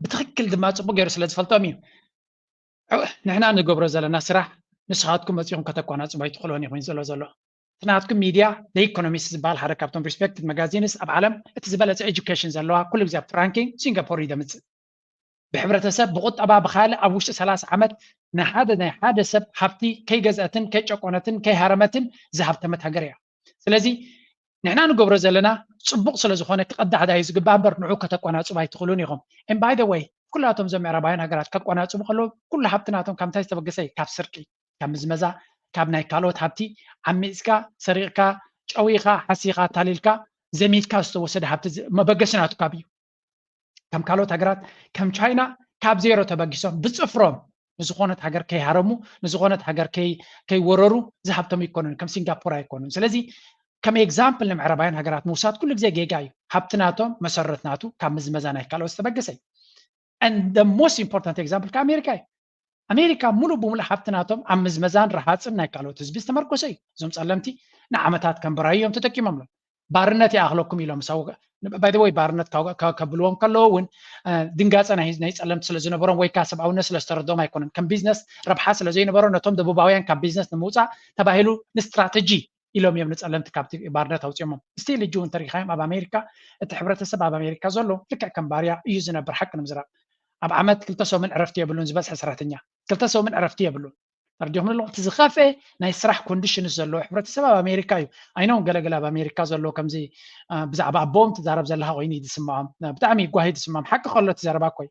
ብትክክል ድማ ፅቡቅ ገይሩ ስለ ዝፈልጦም እዩ። ንሕና ንገብሮ ዘለና ስራሕ ንስኻትኩም መፂኹም ከተቋናፅቦ ኣይትኽእሉን ኢኹም ዘሎ ዘሎ እቲ ናትኩም ሚድያ ኢኮኖሚስት ዝበሃል ሓደ ካብቶም ሪስፔክትድ መጋዚንስ ኣብ ዓለም እቲ ዝበለፀ ኤጁኬሽን ዘለዋ ኩሉ ግዜ ኣብቲ ራንኪንግ ሲንጋፖር እዩ ደምፅእ። ብሕብረተሰብ ብቁጠባ ብካልእ ኣብ ውሽጢ ሰላሳ ዓመት ንሓደ ናይ ሓደ ሰብ ሃብቲ ከይገዝአትን ከይጨቆነትን ከይሃረመትን ዝሃብተመት ሃገር እያ። ስለዚ ንሕና ንገብሮ ዘለና ፅቡቅ ስለ ዝኾነ ክቐዳሕ ዳዩ ዝግባእ እምበር ንዑ ከተቋናፅቡ ኣይትኽእሉን ኢኹም። And by the way ኩላቶም እዞም ምዕራባውያን ሃገራት ከቋናፅቡ ከለዉ ኩሉ ሃብቲ ናቶም ካብ እንታይ ዝተበገሰ እዩ? ካብ ስርቂ፣ ካብ ምዝመዛ፣ ካብ ናይ ካልኦት ሃብቲ ዓሚፅካ ሰሪቕካ ጨዊኻ ሓሲኻ ኣታሊልካ ዘሚትካ ዝተወሰደ ሃብቲ ዝ- መበገሲ ናቱ ካብ እዩ። ከም ካልኦት ሃገራት ከም ቻይና ካብ ዜሮ ተበጊሶም ብፅፍሮም ንዝኾነት ሃገር ከይሃረሙ ንዝኾነት ሃገር ከይ- ከይወረሩ ዝሃብቶም ኣይኮኑን፣ ከም ሲንጋፖር ኣይኮኑን። ስለዚ ከም ኤግዛምፕል ንምዕራባውያን ሃገራት ምውሳድ ኩሉ ግዜ ጌጋ እዩ። ሃብቲ ናቶም መሰረት ናቱ ካብ ምዝመዛ ናይ ካልኦት ዝተበገሰ እዩ። And the most important example ከ ኣሜሪካ እዩ። ኣሜሪካ ሙሉእ ብሙሉእ ሃብቲ ናቶም ኣብ ምዝመዛን ረሃፅን ናይ ካልኦት ህዝቢ ዝተመርኮሰ እዩ። እዞም ፀለምቲ ንዓመታት ከም ብራዩ እዮም ተጠቂሞምሎም። ባርነት ይኣኽለኩም ኢሎም ምስ ኣወ- by the way ባርነት ካብ- ካብ- ከብልዎም ከለዉ እውን እ፣ ድንጋፀ ናይ ናይ ፀለምቲ ስለ ዝነበሮም ወይ ከዓ ሰብኣውነት ስለ ዝተረድኦም ኣይኮነን። ከም ቢዝነስ ረብሓ ስለ ዘይነበሮ ነቶም ደቡባውያን ካብ ቢዝነስ ንምውፃእ ተባሂሉ ንስትራተጂ ኢሎም እዮም ንፀለምቲ ካብቲ ባርነት ኣውፅኦሞም። ስቲል ሕጂ እውን ተሪኻዮም ኣብ ኣሜሪካ እቲ ሕብረተሰብ ኣብ ኣሜሪካ ዘሎ ልክዕ ከም ባርያ እዩ ዝነብር። ሓቂ ንምዝራብ ኣብ ዓመት ክልተ ሰሙን ዕረፍቲ የብሉን ዝበዝሐ ሰራሕተኛ፣ ክልተ ሰሙን ዕረፍቲ የብሉን። ተረዲኹም ኣለኹም? እቲ ዝኸፍአ ናይ ስራሕ ኮንዲሽንስ ዘለዎ ሕብረተሰብ ኣብ ኣሜሪካ እዩ። ኣይኖም ገለገለ ኣብ ኣሜሪካ ዘለዎ ከምዚ እ፣ ብዛዕባ ኣቦኦም ትዛረብ ዘለኻ ኮይኑ እዩ ዝስምዖም። ብጣዕሚ ጓሂ ዝስምዖም። ሓቂ ከሎ እቲ ዘረባ እኮ እዩ።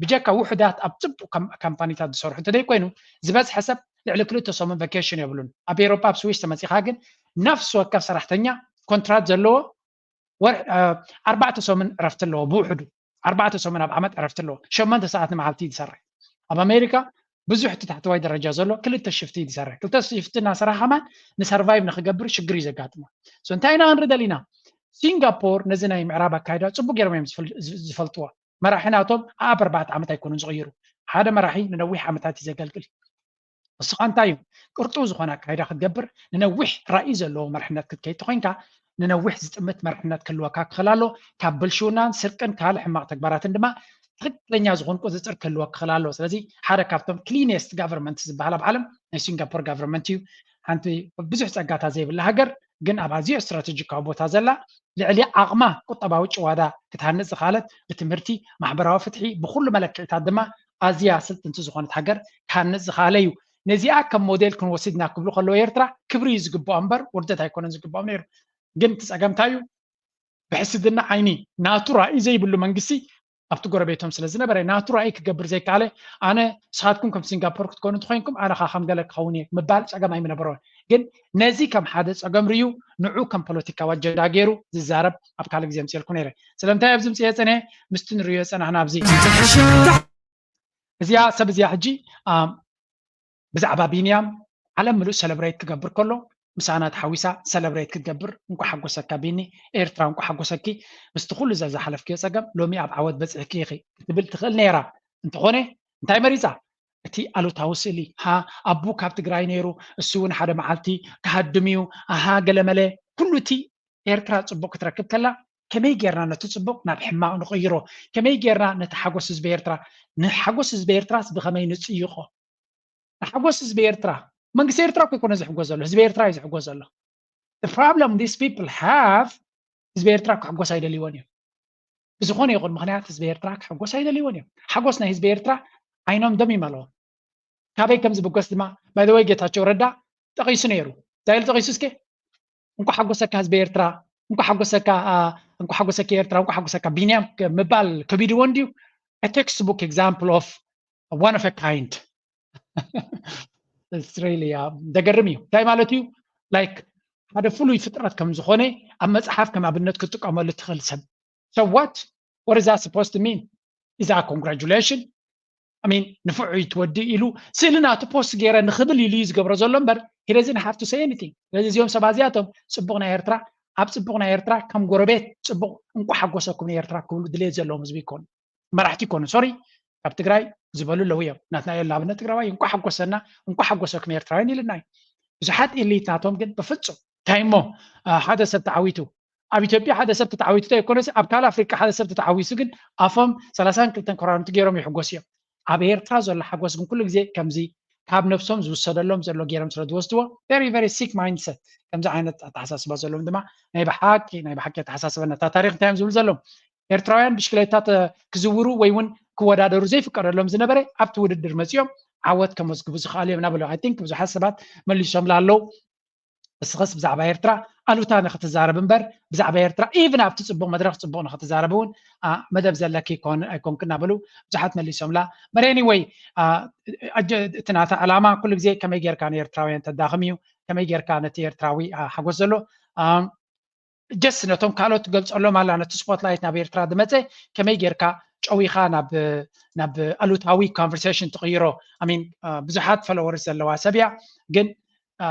ብጀካ ውሑዳት ኣብ ፅቡቅ ካም- ካምፓኒታት ዝሰርሑ እንተዘይኮይኑ ዝበዝሐ ሰብ ልዕሊ ክልተ ሰሙን ቫኬሽን የብሉን። ኣብ ኤሮፓ ኣብ ስዊስ ተመፂኻ ግን ነፍሲ ወከፍ ሰራሕተኛ ኮንትራት ዘለዎ ወር- እ፣ ኣርባዕተ ሰሙን ዕረፍቲ ኣለዎ ብውሕዱ። ኣርባዕተ ሰሙን ኣብ ዓመት ዕረፍቲ ኣለዎ። ሸሞንተ ሰዓት ንመዓልቲ እዩ ዝሰርሕ። ኣብ ኣሜሪካ ብዙሕ እቲ ታሕተዋይ ደረጃ ዘሎ ክልተ ሽፍቲ እዩ ዝሰርሕ። ክልተ ሽፍቲ እናሰራሕ ከማን ንሰርቫይቭ ንክገብር ሽግር እዩ ዘጋጥሞ። So እንታይ ኢና ክንርኢ ደሊና? ሲንጋፖር ነዚ ናይ ምዕራብ ኣካይዳ ፅቡቅ ገይሮም እዮም ዝፈል- ዝ- ዝፈልጥዎ። መራሒ ናቶም ኣብ ኣርባዕተ ዓመት ኣይኮኑን ዝቕይሩ። ሓደ መራሒ ንነዊሕ ዓመታት እዩ ዘገልግል። ንስኻ እንታይ እዩ ቅርጡው ዝኾነ ኣካይዳ ክትገብር ንነዊሕ ራእይ ዘለዎ መርሕነት ክትከይድ ተኮይንካ ንነዊሕ ዝጥምት መርሕነት ክህልወካ ክኽእል ኣሎ። ካብ ብልሽውናን ስርቅን ካልእ ሕማቕ ተግባራትን ድማ ትክክለኛ ዝኾን ቁፅፅር ክህልወ ክኽእል ኣሎ። ስለዚ ሓደ ካብቶም ክሊነስት ጋቨርንመንት ዝበሃል ኣብ ዓለም ናይ ሲንጋፖር ጋቨርንመንት እዩ። ሓንቲ ብዙሕ ፀጋታት ዘይብላ ሃገር ግን ኣብ ኣዝዩ ስትራቴጂካዊ ቦታ ዘላ ልዕሊ ዓቕማ ቁጠባዊ ጭዋዳ ክትሃንፅ ዝኽኣለት ብትምህርቲ ማሕበራዊ ፍትሒ ብኩሉ መለክዒታት ድማ ኣዝያ ስልጥንቲ ዝኾነት ሃገር ክሃንፅ ዝኽኣለ እዩ። ነዚኣ ከም ሞዴል ክንወስድ ኢና ክብሉ ከለዉ ኤርትራ ክብሪ እዩ ዝግብኦ እምበር ውርደት ኣይኮነን ዝግብኦም ነይሩ። ግን እቲ ፀገም እንታይ እዩ? ብሕስድና ዓይኒ ናቱ ራእይ ዘይብሉ መንግስቲ ኣብቲ ጎረቤቶም ስለ ዝነበረ ናቱ ራእይ ክገብር ዘይከኣለ ኣነ ንስኻትኩም ከም ሲንጋፖር ክትኮኑ እንተኮይንኩም ኣነ ኻ ከም ገለ ክኸውን እየ ምባል ፀገም ኣይምነበሮን። ግን ነዚ ከም ሓደ ፀገም ርዩ ንዑ ከም ፖለቲካዊ ኣጀንዳ ገይሩ ዝዛረብ ኣብ ካልእ ግዜ ምፅኤልኩ ነይረ። ስለምንታይ ኣብዚ ምፅኤ ፀንሐ ምስቲ ንርእዮ ፀናሕና ኣብዚ እዚኣ ሰብ እዚኣ ሕጂ ብዛዕባ ቢንያም ዓለም ምሉእ ሰለብሬት ክገብር ከሎ፣ ምሳና ተሓዊሳ ሰለብሬት ክትገብር፣ እንኳ ሓጎሰካ ቢኒ፣ ኤርትራ እንኳ ሓጎሰኪ፣ ምስቲ ኩሉ ዘ ዝሓለፍክዮ ጸገም ሎሚ ኣብ ዓወት በጺሕኪ ኢኺ ክትብል ትኽእል ነይራ። እንተኾነ እንታይ መሪጻ? እቲ ኣሉታዊ ስእሊ፣ ሃ፣ ኣቡ ካብ ትግራይ ነይሩ፣ እሱ እውን ሓደ መዓልቲ ክሃድም እዩ፣ ኣሃ፣ ገለመለ፣ ኩሉ እቲ ኤርትራ ጽቡቕ ክትረክብ ከላ፣ ከመይ ጌርና ነቲ ጽቡቕ ናብ ሕማቕ ንቕይሮ? ከመይ ጌርና ነቲ ሓጎስ ህዝቢ ኤርትራ፣ ንሓጎስ ህዝቢ ኤርትራስ ብኸመይ ንጽይቖ? ንሓጎስ ህዝቢ ኤርትራ፣ መንግስቲ ኤርትራ እኮ ኣይኮነ ዝሕጎስ ዘሎ፣ ህዝቢ ኤርትራ እዩ ዝሕጎስ ዘሎ። The problem these people have፣ ህዝቢ ኤርትራ ክሕጎስ ኣይደልይዎን እዮም። ብዝኾነ ይኹን ምኽንያት ህዝቢ ኤርትራ ክሕጎስ ኣይደልይዎን እዮም። ሓጎስ ናይ ህዝቢ ኤርትራ ዓይኖም ደም ይመልኦም። ካበይ ከም ዝብገስ ድማ፣ by the way፣ ጌታቸው ረዳ ጠቒሱ ነይሩ። እንታይ ኢሉ ጠቒሱ እስከ? "እንኳ ሓጎሰካ ህዝቢ ኤርትራ፣ እንኳ ሓጎሰካ፣ አ፣ እንኳ ሓጎሰኪ ኤርትራ፣ እንኳ ሓጎሰካ ቢንያም" ምባል ከቢድዎ እንድዩ? A textbook example of one of a kind። It's really, uh, ዘገርም እዩ። እንታይ ማለት እዩ? Like ሓደ ፍሉይ ፍጥረት ከም ዝኾነ ኣብ መጽሓፍ ከም ኣብነት ክትጥቀመሉ ትኽእል ሰብ። So what? What is that supposed to mean? Is that a congratulation? I mean፣ ንፉዕ እዩ ትወዲ ኢሉ ስእሊ ናቱ ፖስት ገይረ ንኽብል ኢሉ እዩ ዝገብሮ ዘሎ እምበር፣ he doesn't have to say anything። ስለዚ እዚኦም ሰባት እዚኣቶም ጽቡቕ ናይ ኤርትራ፣ ኣብ ጽቡቕ ናይ ኤርትራ ከም ጎረቤት ጽቡቕ፣ እንኳ ሓጎሰኩም ንኤርትራ ክብሉ ድሌት ዘለዎም ህዝቢ ይኮኑ፣ መራሕቲ ይኮኑ። ሶሪ፣ ካብ ትግራይ ዝበሉ ኣለዉ እዮም። ናትናኤል ንኣብነት ትግራዋይ፣ እንኳ ሓጎሰና፣ እንኳ ሓጎሰኩም ኤርትራውያን ኢልና እዩ። ብዙሓት ኢሊት ናቶም ግን ብፍጹም እንታይ እሞ፣ አ፣ ሓደ ሰብ ተዓዊቱ፣ ኣብ ኢትዮጵያ ሓደ ሰብ ተተዓዊቱ እንታይ ይኮነስ፣ ኣብ ካልእ ኣፍሪቃ ሓደ ሰብ ተተዓዊሱ ግን ኣፎም ሰላሳን ክልተን ኮራንቲ ገይሮም ይሕጎሱ እዮም። ኣብ ኤርትራ ዘሎ ሓጎስ ግን ኩሉ ግዜ ከምዚ ካብ ነብሶም ዝውሰደሎም ዘሎ ገይሮም ስለ ዝወስድዎ፣ very very sick mindset፣ ከምዚ ዓይነት ኣተሓሳስባ ዘለዎም ድማ ናይ ብሓቂ ናይ ብሓቂ ኣተሓሳስበና። እታ ታሪኽ እንታይ እዮም ዝብሉ ዘለዉ? ኤርትራውያን ብሽክሌታ ተ-፣ ክዝውሩ ወይ እውን ክወዳደሩ ዘይፍቀደሎም ዝነበረ ኣብቲ ውድድር መጺኦም ዓወት ከመዝግቡ ዝኽኣሉ እዮም እናበሉ፣ I think ብዙሓት ሰባት መሊሶምላ ኣለዉ። እስኸስ ብዛዕባ ኤርትራ ኣሉታ ንክትዛረብ እምበር፣ ብዛዕባ ኤርትራ ኢቭን ኣብቲ ጽቡቕ መድረኽ ጽቡቕ ንክትዛረብ እውን፣ አ፣ መደብ ዘለኪ ኣይኮን-፣ ኣይኮንክ እናበሉ ብዙሓት መሊሶምላ። But anyway፣ አ፣ ኣጀ-፣ እቲ ናታ ዕላማ ኩሉ ግዜ ከመይ ጌርካ ንኤርትራውያን ተዳኽም እዩ፣ ከመይ ጌርካ ነቲ ኤርትራዊ፣ አ፣ ሓጎስ ዘሎ፣ አ፣ just ነቶም ካልኦት ትገልጸሎም ኣላ፣ ነቲ ስፖትላይት ናብ ኤርትራ ዝመጸ ከመይ ጌርካ ጨዊኻ ናብ፣ ናብ ኣሉታዊ ኮንቨርሴሽን ትቕይሮ? I mean፣ አ፣ ብዙሓት ፎሎወርስ ዘለዋ ሰብ እያ፣ ግን፣ አ፣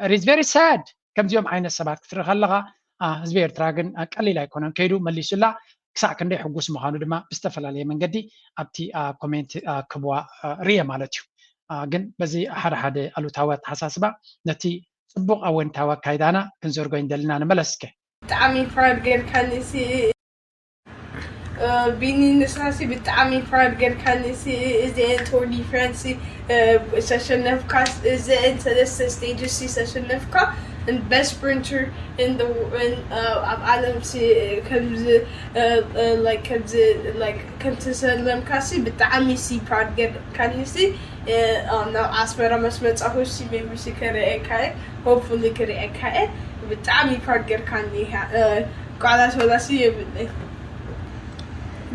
it is very sad። ከምዚኦም ዓይነት ሰባት ክትርኢ ከለኻ፣ አ፣ ህዝቢ ኤርትራ ግን፣ አ፣ ቀሊል ኣይኮነን ከይዱ መሊሱላ። ክሳዕ ክንደይ ሕጉስ ምዃኑ ድማ ብዝተፈላለየ መንገዲ ኣብቲ፣ አ፣ ኮሜንት፣ አ፣ ክብዋ፣ አ፣ ርየ ማለት እዩ። አ፣ ግን በዚ ሓደ ሓደ ኣሉታዊ ኣተሓሳስባ ነቲ ጽቡቕ ኣወንታዊ ኣካይዳና ክንዘርጎ እንደልና ንመለስ እስከ። ብጣዕሚ ፕራውድ ጌርካኒ ሲ፣ እ፣ ቢኒ፣ ንስኻሲ ብጣዕሚ ፕራውድ ጌርካኒ ሲ፣ እዚኤን ቶር ዲ ፍራንስ ሲ፣ እ፣ ዝተሸነፍካ፣ እዚኤን ሰለስተ ስቴጅስ ሲ ዝተሸነፍካ፣ and best sprinter in the wo-, in፣ እ፣ ኣብ ዓለም ሲ፣ ከምዚ፣ እ፣ እ፣ like፣ ከምዚ፣ like፣ ከምተሰለምካ ሲ ብጣዕሚ ሲ ፕራውድ ጌርካኒ ሲ፣ እ፣ እ፣ ናብ ኣስመራ ምስ መጻኹ ሲ maybe ሲ ክርእየካ እየ፣ hopefully ክርእየካ እየ። ብጣዕሚ ፕራውድ ጌርካኒ ኢኻ። እ፣ ቃላት ወላሲ የብለይ።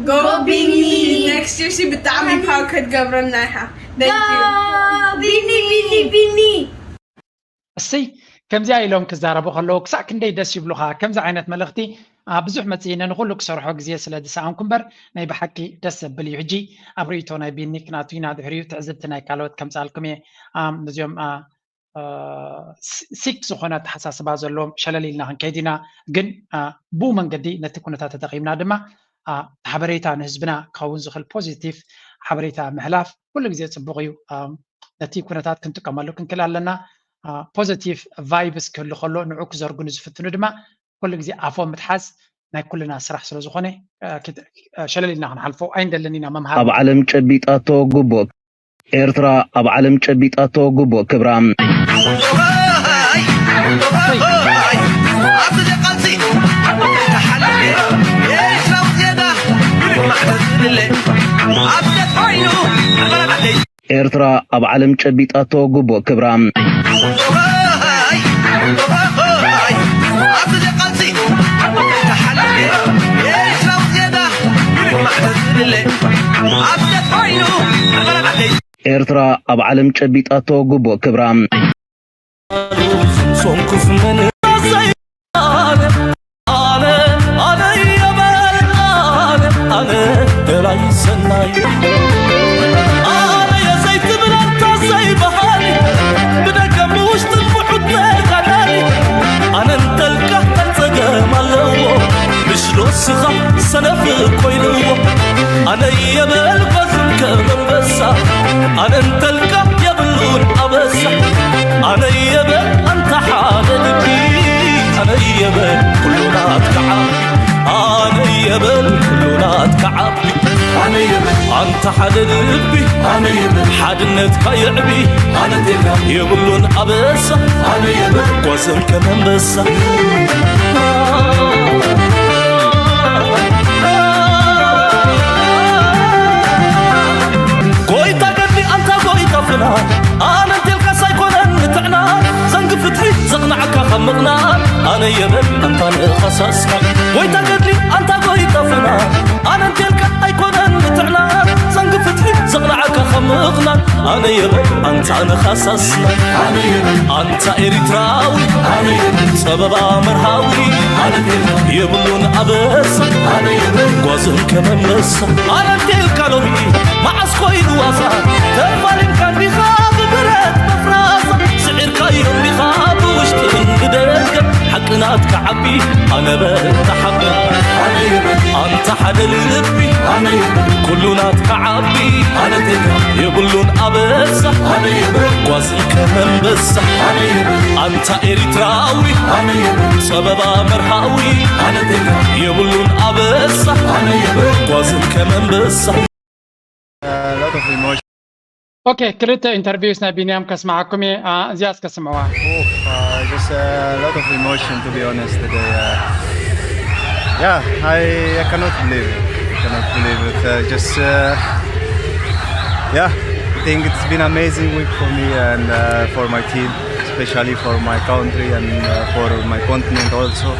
ጎ ቢኒ! ቢኒ! Next year ሲ ብጣዕሚ ቢኒ! ፕራውድ ክትገብረና ኢኻ። Thank you። ጎ ቢኒ፣ ቢኒ፣ ቢኒ! እሰይ፣ ከምዚኣ ኢሎም ክዛረቡ ከለዉ ክሳዕ ክንደይ ደስ ይብሉኻ። ከምዚ ዓይነት መልእኽቲ፣ አ፣ ብዙሕ መጽኢነ ንኹሉ ክሰርሖ ግዜ ስለ ዝሰኣንኩ እምበር፣ ናይ ብሓቂ ደስ ዘብል እዩ። ሕጂ ኣብ ርእይቶ ናይ ቢኒ ክናቱ ኢና፣ ድሕሪኡ ትዕዝብቲ ናይ ካልኦት ከምጽኣልኩም እየ። አ፣ ነዚኦም፣ አ፣ አ፣ ሲ-፣ ሲክ ዝኾነ ኣተሓሳስባ ዘለዎም ሸለል ኢልና ክንከይድ ኢና። ግን፣ አ፣ ብኡ መንገዲ ነቲ ኩነታት ተጠቒምና ድማ፣ አ፣ ሓበሬታ ንህዝብና ክኸውን ዝኽእል ፖዚቲቭ ሓበሬታ ምሕላፍ ኩሉ ግዜ ጽቡቕ እዩ። አ፣ ነቲ ኩነታት ክንጥቀመሉ ክንክእል ኣለና። አ፣ ፖዚቲቭ ቫይብስ ክህሉ ከሎ ንዑ ክዘርጉ ንዝፍትኑ ድማ ኩሉ ግዜ ኣፎም ምትሓዝ ናይ ኩልና ስራሕ ስለ ዝኾነ፣ አ፣ ክት-፣ አ፣ ሸለል ኢልና ክንሓልፎ ኣይንደልን ኢና። መምሃሪ ኣብ ዓለም ጨቢጣቶ ግቡእ ኤርትራ ኣብ ዓለም ጨቢጣቶ ግቡእ ክብራ። ኤርትራ ኣብ ዓለም ጨቢጣቶ ግቡእ ክብራ። ኤርትራ ኣብ ዓለም ጨቢጣቶ ግቡእ ክብራ። ኣነ እንተልካ የብሉን ኣበሳ ኣነ የበል ኣንታ ሓደ ልቢ ኣነ የበል ኩሉ ናትካ ዓቢ ኣነ የበል ኩሉ ናትካ ዓቢ ኣነ የበል ኣንታ ሓደ ልቢ ኣነ የበል ሓድነትካ የዕቢ ኣነ እንተልካ የብሉን ኣበሳ ኣነ የበል ጓዘም ከመንበሳ ጎይታ ገድሊ ኣንታ ጎይታ ፍና ኣነ እንቴልካስ ኣይኮነን ንጥዕና ዘንጊ ፍትሒ ዘቕንዓካ ካብ ምቕናን ኣነ የበል ኣንታ ንኸሳስካ ጎይታ ገድሊ ኣንታ ጎይታ ፍና ኣነ እንቴልካ ኣይኮነን ንጥዕና ዘንጊ ፍትሒ ዘቕንዓካ ካብ ምቕናን ኣነ የበል ኣንታ ንኸሳስና ኣነ የበል ኣንታ ኤሪትራዊ ኣነ የበል ጸበባ መርሃዊ ኣነ እንቴልካ የብሉን ኣበሳ ኣነ የበል ጓዝን ከመመሳ ኣነ እንቴልካ ሎሚ መዓስ ኮይኑ ዋዛ ተፋሊምካ እንዲኻ ብብረት መፍራሳ ስዒርካዮም ዲኻ ብውሽጥን ብደገ ሓቂ ናትካ ዓቢ ኣነ በል ተሓበ ኣነ የበል ኣንታ ሓደ ልቢ ኣነ የበል ኩሉ ናትካ ዓቢ ኣነ እንቴልካ የብሉን ኣበሳ ኣነ የበል ጓዝን ከመንበሳ ኣነ የበል ኣንታ ኤሪትራዊ ኣነ የበል ጸበባ መርሃዊ ኣነ እንቴልካ የብሉን ኣበሳ ኣነ የበል ጓዝን ከመንበሳ A lot of emotion. ኦኬ ክልተ ኢንተርቪውስ ናይ ቢንያም ከስምዓኩም እየ። አ፣ እዚኣ እስከ ስምዕዋ። Oof, uh, just a lot of emotion, to be honest, today. Uh, yeah, I, I cannot believe it. I cannot believe it. Uh, just, uh, yeah, I think it's been amazing week for me and uh, for my team, especially for my country and uh, for my continent also.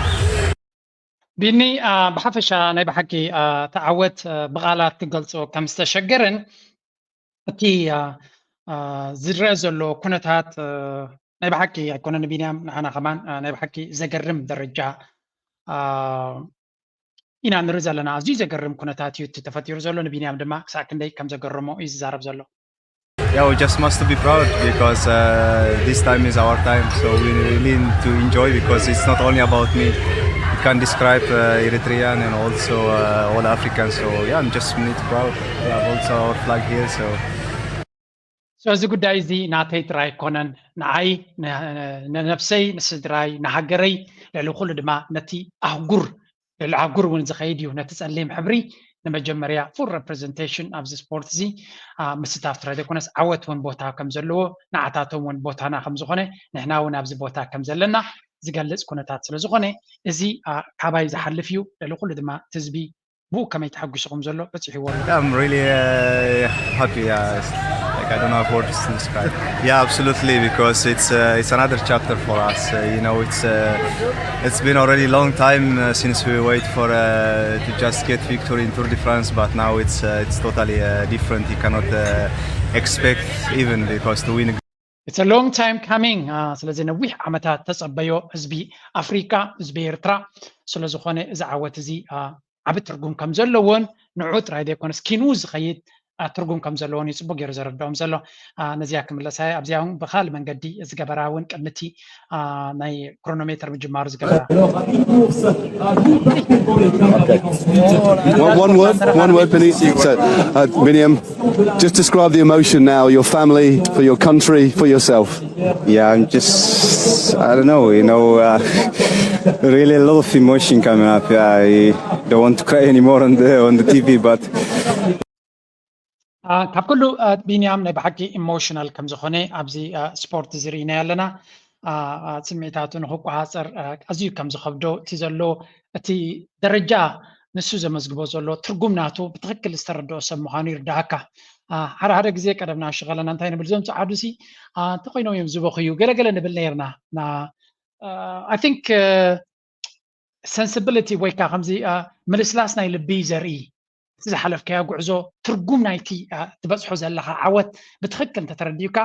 ቢኒ፣ አ፣ ብሓፈሻ ናይ ብሓቂ፣ አ፣ እቲ ዓወት፣ አ፣ ብቓላት ክገልጾ ከም ዝተሸገረን እቲ፣ አ፣ አ፣ ዝረአ ዘሎ ኩነታት፣ አ፣ ናይ ብሓቂ ኣይኮነን ቢንያም፣ ንዓና ከማን፣ አ፣ ናይ ብሓቂ ዘገርም ደረጃ፣ አ፣ ኢና ንርኢ ዘለና። ኣዝዩ ዘገርም ኩነታት እዩ እቲ ተፈጢሩ ዘሎ። ንቢንያም ድማ ክሳዕ ክንደይ ከም ዘገረሞ እዩ ዝዛረብ ዘሎ። Yeah, we just must be proud because uh, this time is our time, so we really need to enjoy because it's not only about me. It can describe uh, Eritrean and also uh, all Africans. So yeah, I'm just need proud. We have also our flag here, so. So እዚ ጉዳይ እዚ ናተይ ጥራይ ኣይኮነን፣ ንዓይ፣ ን-፣ ንነብሰይ፣ ንስድራይ፣ ንሃገረይ፣ ልዕሊ ኩሉ ድማ ነቲ ኣህጉር ልዕሊ ኣህጉር እውን ዝኸይድ እዩ። ነቲ ጸሊም ሕብሪ ንመጀመርያ ፉል ረፕረዘንቴሽን ኣብዚ ስፖርት እዚ፣ አ፣ ምስታፍ ጥራይ ዘይኮነስ ዓወት እውን ቦታ ከም ዘለዎ፣ ንዓታቶም እውን ቦታና ከም ዝኾነ፣ ንሕና እውን ኣብዚ ቦታ ከም ዘለና ዝገልጽ ኩነታት ስለ ዝኾነ፣ እዚ፣ አ፣ ካባይ ዝሓልፍ እዩ። ልዕሊ ኩሉ ድማ እቲ ህዝቢ ብኡ ከመይ ተሓጒሱ ከም ዘሎ በጺሕዎ ኣሎ። Yeah, I'm really uh, happy. Yeah, it's, like I don't have words to describe. Yeah, absolutely, because it's uh, it's another chapter for us. Uh, you know, it's uh, it's been already a long time uh, since we wait for uh, to just get victory in Tour de France, but now it's uh, it's totally uh, different. You cannot uh, expect even because to win. It's a long time coming. አ፣ ስለዚ ነዊሕ ዓመታት ተጸበዮ ህዝቢ ኣፍሪካ፣ ህዝቢ ኤርትራ። ስለ ዝኾነ እዚ ዓወት እዚ፣ አ፣ ዓቢ ትርጉም ከም ዘለዎን ንዑ ጥራይ ዘይኮነስ ኪኑ ዝኸይድ፣ አ፣ ትርጉም ከም ዘለዎን እዩ ጽቡቅ ገይሩ ዘረድኦም ዘሎ። አ፣ ነዚኣ ክምለሳ እየ። ኣብዚኣ እውን ብኻል መንገዲ ዝገበራ እውን ቅድሚ እቲ፣ አ፣ ናይ ክሮኖሜተር ምጅማሩ ዝገበራ One, one word, one word, Benny. So, uh, Biniam, just describe the emotion now, your family, for your country, for yourself. Yeah, I'm just, I don't know, you know, uh, really a lot of emotion coming up. Yeah, I don't want to cry anymore on the on the T V, but አ፣ ካብ ኩሉ፣ አ፣ ቢንያም ናይ ብሓቂ ኢሞሽናል ከም ዝኾነ ኣብዚ፣ አ፣ ስፖርት እዚ ርኢናዮ ኣለና። አ፣ አ፣ ስምዒታቱ ንክቆፃፀር፣ አ፣ ኣዝዩ ከም ዝኸብዶ እቲ ዘሎ እቲ ደረጃ ንሱ ዘመዝግቦ ዘሎ ትርጉም ናቱ ብትኽክል ዝተረድኦ ሰብ ምዃኑ ይርዳእካ። አ፣ ሓደ ሓደ ግዜ ቀደም ንኣሽቱ ከለና እንታይ ንብል እዞም ፀዓዱሲ፣ አ፣ እንተኾይኖም እዮም ዝበኽዩ ገለገለ ንብል ነይርና። ና፣ አ፣ I think፣ አ፣ ሰንስብሊቲ ወይ ከዓ ከምዚ፣ አ፣ ምልስላስ ናይ ልቢ ዘርኢ እቲ ዝሓለፍካዮ ጉዕዞ ትርጉም ናይቲ፣ አ፣ ትበፅሖ ዘለኻ ዓወት ብትኽክል እንተተረዲኡካ፣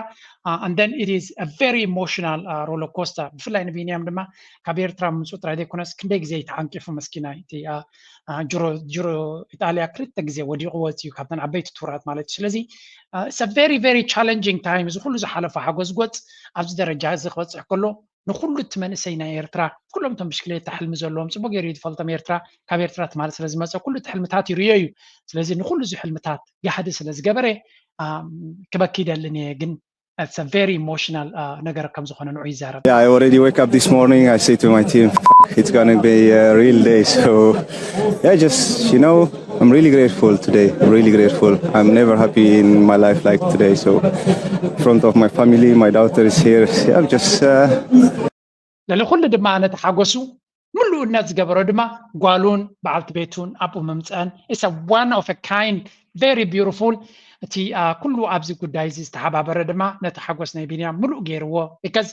አ፣ and then it is a very emotional, አ፣ roller coaster። ብፍላይ ንቢንያም ድማ ካብ ኤርትራ ምምፅኡ ጥራይ ዘይኮነስ ክንደይ ግዜ ተዓንቂፉ መስኪናይ እቲ፣ አ፣ አ፣ ጅሮ ጅሮ ኢጣልያ ክልተ ግዜ ወዲቑ ወፂኡ ካብተን ዓበይቲ ቱራት ማለት እዩ። ስለዚ፣ አ፣ it's a very, very challenging time። እዚ ኩሉ ዝሓለፎ ሓጎስ ጎፅ ኣብዚ ደረጃ እዚ ክበፅሕ ከሎ ንኩሉ እቲ መንእሰይ ናይ ኤርትራ ኩሎም እቶም ብሽክሌታ ሕልሚ ዘለዎም ፅቡቅ ገይሩ እዩ ዝፈልጦም ኤርትራ ካብ ኤርትራ ትማሊ ስለ ዝመፀ ኩሉ እቲ ሕልምታት ይርዮ እዩ። ስለዚ ንኩሉ እዚ ሕልምታት ጋህዲ ስለ ዝገበረ ክበኪ ይደልን እየ ግን it's a very emotional ነገር ከም ዝኾነ ንዑ ይዛረብ። Yeah, I already wake up this morning. I say to my team, "Fuck, it's gonna be a real day." So, yeah, just you know, I'm really grateful today. Really grateful. I'm never happy in my life like today. So, in front of my family, my daughter is here. Yeah, I'm just. Uh, ልዕሊ ኩሉ ድማ ነቲ ሓጎሱ ምሉእነት ዝገበሮ ድማ ጓሉን በዓልቲ ቤቱን ኣብኡ ምምፀአን is a one of a kind, very beautiful። እቲ ኩሉ ኣብዚ ጉዳይ እዚ ዝተሓባበረ ድማ ነቲ ሓጎስ ናይ ቢንያም ምሉእ ገይርዎ። Because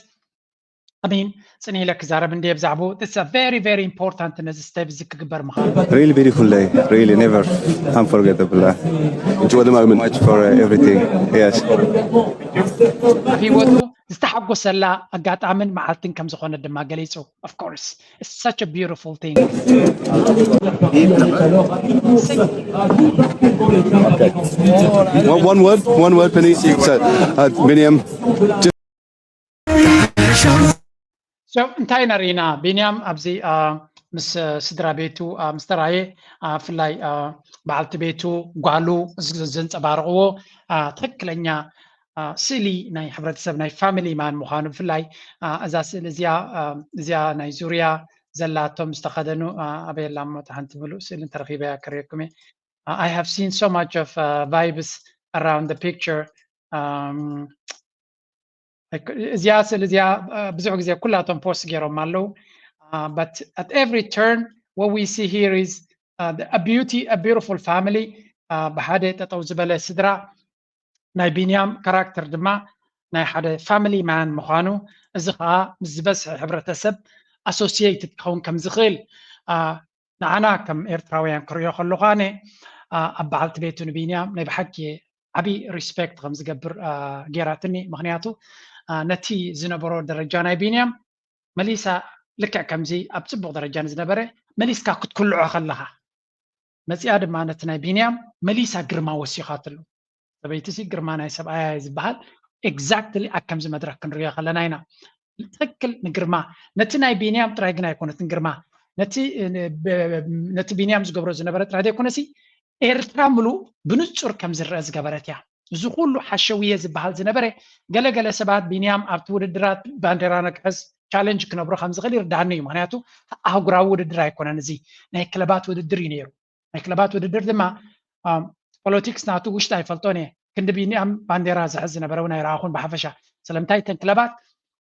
I mean, ፅን ኢለ ክዛረብ እንደ ብዛዕባኡ it's a very very important ነዚ step እዚ ክግበር ምዃኑ። Really beautiful day. Really never unforgettable. Uh, Enjoy the moment. Much for uh, everything. Yes. ኣብ ህይወቱ ዝተሓጎሰላ ኣጋጣምን መዓልትን ከም ዝኾነ ድማ ገሊፁ። Of course, it's such a beautiful thing. One, one word, one word, Penny. So, uh, Biniam. So እንታይ ኢና ርኢና? ቢንያም ኣብዚ ምስ ስድራ ቤቱ ምስ ተራየ ብፍላይ በዓልቲ ቤቱ ጓሉ ዘንፀባርቕዎ ትክክለኛ ስእሊ ናይ ሕብረተሰብ ናይ family man ምዃኑ ብፍላይ እዛ ስእሊ እዚኣ እዚኣ ናይ ዙርያ ዘላቶም ዝተኸደኑ ኣበየላ እሞ ሓንቲ ምሉእ ስእሊ እንተረኺበያ ክርእየኩም እየ። I have seen so much of vibes around the picture. እዚኣ ስእሊ እዚኣ ብዙሕ ግዜ ኩላቶም post ገይሮም ኣለዉ። But at every turn what we see here is a beauty, a beautiful family. ብሓደ ጠጠው ዝበለ ስድራ፣ ናይ ቢንያም character ድማ ናይ ሓደ family man ምዃኑ፣ እዚ ከዓ ምስ ዝበዝሐ ሕብረተሰብ associated ክኸውን ከም ዝኽእል ንዓና ከም ኤርትራውያን ክርእዮ ከለኹ ኣነ ኣብ በዓልቲ ቤቱ ንቢንያም ናይ ብሓቂ ዓብዪ respect ከም ዝገብር ገይራትኒ። ምኽንያቱ ነቲ ዝነበሮ ደረጃ ናይ ቢንያም መሊሳ ልክዕ ከምዚ ኣብ ፅቡቕ ደረጃ ንዝነበረ መሊስካ ክትኩልዖ ከለኻ መፂኣ ድማ ነቲ ናይ ቢንያም መሊሳ ግርማ ወሲኻትሉ። ሰበይቲ ሲ ግርማ ናይ ሰብኣያ እዩ ዝበሃል። Exactly ኣብ ከምዚ መድረክ ክንሪኦ ከለና ኢና ትክክል ንግርማ ነቲ ናይ ቢንያም ጥራይ ግን ኣይኮነትን ግርማ ነቲ ቢንያም ዝገብሮ ዝነበረ ጥራይ ዘይኮነሲ ኤርትራ ምሉእ ብንጹር ከም ዝረአ ዝገበረት እያ። እዚ ኩሉ ሓሸውየ ዝበሃል ዝነበረ ገለገለ ሰባት ቢንያም ኣብቲ ውድድራት ባንዴራ ንክሕዝ challenge ክነብሮ ከም ዝኽእል ይርዳኒ እዩ። ምክንያቱ ኣህጉራዊ ውድድር ኣይኮነን፣ እዚ ናይ ክለባት ውድድር እዩ ነይሩ። ናይ ክለባት ውድድር ድማ ፖለቲክስ ናቱ ውሽጢ ኣይፈልጦን እየ። ክንዲ ቢንያም ባንዴራ ዝሕዝ ዝነበረ እውን ኣይረኣኹን ብሓፈሻ። ስለምንታይ እተን ክለባት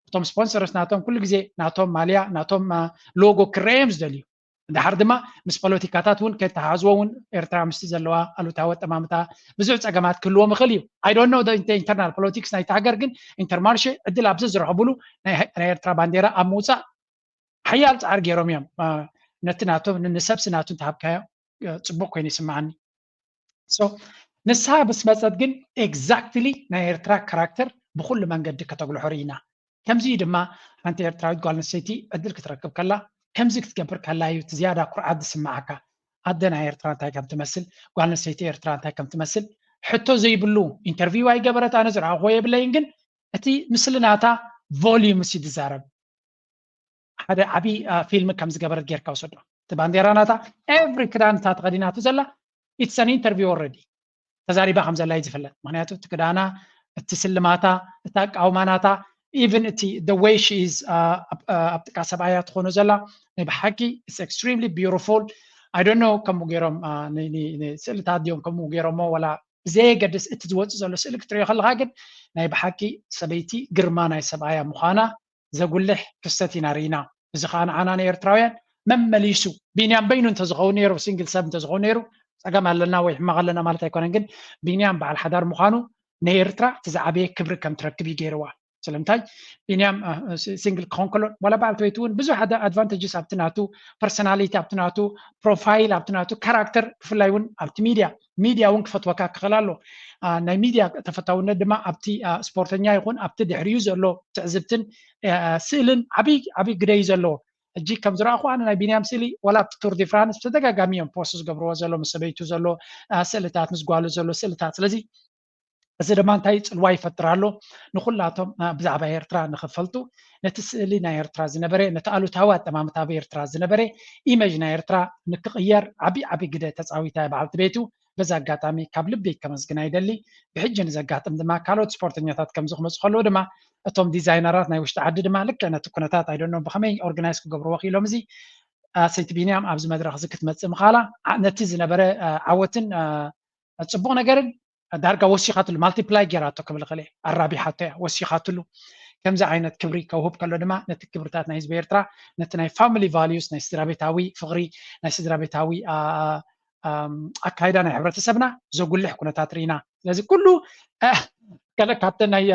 እቶም sponsors ናቶም ኩሉ ግዜ ናቶም ማልያ ናቶም ሎጎ ክረዮም ዝደልዩ። ድሓር ድማ ምስ ፖለቲካታት እውን ከተሓዝዎ እውን ኤርትራ ምስቲ ዘለዋ ኣሉታዊ ኣጠማምታ ብዙሕ ፀገማት ክህልዎ ምኽእል እዩ። I don't know internal politics ናይቲ ሃገር ግን ኢንተርማርሼ ዕድል ኣብዚ ዝረኸብሉ ናይ ኤርትራ ባንዴራ ኣብ ምውፃእ ሓያል ፃዕሪ ገይሮም እዮም። ነቲ ናቶም ንሰብሲ ናቱ እንተሃብካዮ ፅቡቅ ኮይኑ ይስምዓኒ። ንሳ ምስ መፀት ግን exactly ናይ ኤርትራ character ብኩሉ መንገዲ ከተጉልሖ ርኢና። ከምዚ ድማ ሓንቲ ኤርትራዊት ጓል ኣንስተይቲ ዕድል ክትረክብ ከላ ከምዚ ክትገብር ከላ እዩ እቲ ዝያዳ ኩርዓት ዝስምዓካ። ኣደ ናይ ኤርትራ እንታይ ከም ትመስል፣ ጓል ኣንስተይቲ ኤርትራ እንታይ ከም ትመስል ሕቶ ዘይብሉ። ኢንተርቪው ኣይገበረት፣ ኣነ ዝረኣኽዎ የብለይን፣ ግን እቲ ምስሊ ናታ volume እዩ ዝዛረብ። ሓደ ዓብዪ ፊልም ከም ዝገበረት ጌርካ ውሰዶ። እቲ ባንዴራ ናታ every ክዳን እታ ተኸዲናቱ ዘላ it's an interview already። ተዛሪባ ከም ዘላ እዩ ዝፍለጥ። ምክንያቱ እቲ ክዳና፣ እቲ ስልማታ፣ እቲ ኣቃውማ ናታ even እቲ the way she is ኣብ ጥቃ ሰብኣያ ትኾኖ ዘላ ናይ ብሓቂ it's extremely beautiful። I don't know ከምኡ ገይሮም ስእልታት ድዮም ከምኡ ገይሮሞ ወላ ብዘየገድስ እቲ ዝወፅእ ዘሎ ስእሊ ክትሪኦ ከለካ ግን ናይ ብሓቂ ሰበይቲ ግርማ ናይ ሰብኣያ ምዃና ዘጉልሕ ክስተት ኢና ርኢና። እዚ ከዓ ንዓና ንኤርትራውያን መመሊሱ ቢንያም በይኑ እንተዝኸውን ነይሩ ሲንግል ሰብ እንተዝኸውን ነይሩ ፀገም ኣለና ወይ ሕማቕ ኣለና ማለት ኣይኮነን። ግን ቢንያም በዓል ሓዳር ምዃኑ ንኤርትራ እቲ ዝዓበየ ክብሪ ከም ትረክብ እዩ ገይርዋ። ስለምንታይ ቢንያም ሲንግል ክኸውን ከሎ ዋላ በዓልቲ ቤቱ እውን ብዙሕ ኣድቫንቴጅስ ኣብቲ ናቱ ፐርሶናሊቲ ኣብቲ ናቱ ፕሮፋይል ኣብቲ ናቱ ካራክተር ብፍላይ እውን ኣብቲ ሚድያ ሚድያ እውን ክፈትወካ ክኽእል ኣሎ። ናይ ሚድያ ተፈታውነት ድማ ኣብቲ ስፖርተኛ ይኹን ኣብቲ ድሕሪኡ ዘሎ ትዕዝብትን ስእልን ዓብይ ዓብይ ግደ እዩ ዘለዎ። ሕጂ ከም ዝረኣኹ ኣነ ናይ ቢንያም ስእሊ ዋላ ኣብቲ ቱር ዲ ፍራንስ ብተደጋጋሚ እዮም ፖስት ዝገብርዎ ዘሎ ምስ ሰበይቱ ዘሎ ስእልታት ምስ ጓሉ ዘሎ ስእልታት። ስለዚ እዚ ድማ እንታይ ፅልዋ ይፈጥር ኣሎ ንኩላቶም ብዛዕባ ኤርትራ ንክፈልጡ ነቲ ስእሊ ናይ ኤርትራ ዝነበረ ነቲ ኣሉታዊ ኣጠማምታ ኣብ ኤርትራ ዝነበረ ኢመጅ ናይ ኤርትራ ንክቕየር ዓብዪ ዓብዪ ግደ ተፃዊታ እያ በዓልቲ ቤቱ። በዚ ኣጋጣሚ ካብ ልቢ ከመስግና ይደሊ። ብሕጂ ንዘጋጥም ድማ ካልኦት ስፖርተኛታት ከምዚ ክመፁ ከለዉ ድማ እቶም ዲዛይነራት ናይ ውሽጢ ዓዲ ድማ ልክዕ ነቲ ኩነታት ኣይደኖ ብኸመይ ኦርጋናይዝ ክገብርዎ ክኢሎም እዚ ሰይቲ ቢንያም ኣብዚ መድረክ እዚ ክትመፅእ ምኻላ ነቲ ዝነበረ ዓወትን ፅቡቕ ነገርን ዳርጋ ወሲኻትሉ ማልቲፕላይ ጌራቶ ክብል ክእል ኣራቢሓቶ እያ ወሲኻትሉ። ከምዚ ዓይነት ክብሪ ከውህብ ከሎ ድማ ነቲ ክብርታት ናይ ህዝቢ ኤርትራ ነቲ ናይ ፋሚሊ ቫልዩስ ናይ ስድራ ቤታዊ ፍቕሪ ናይ ስድራ ቤታዊ ኣካይዳ ናይ ሕብረተሰብና ዘጉልሕ ኩነታት ርኢና። ስለዚ ኩሉ ገለ ካብተን ናይ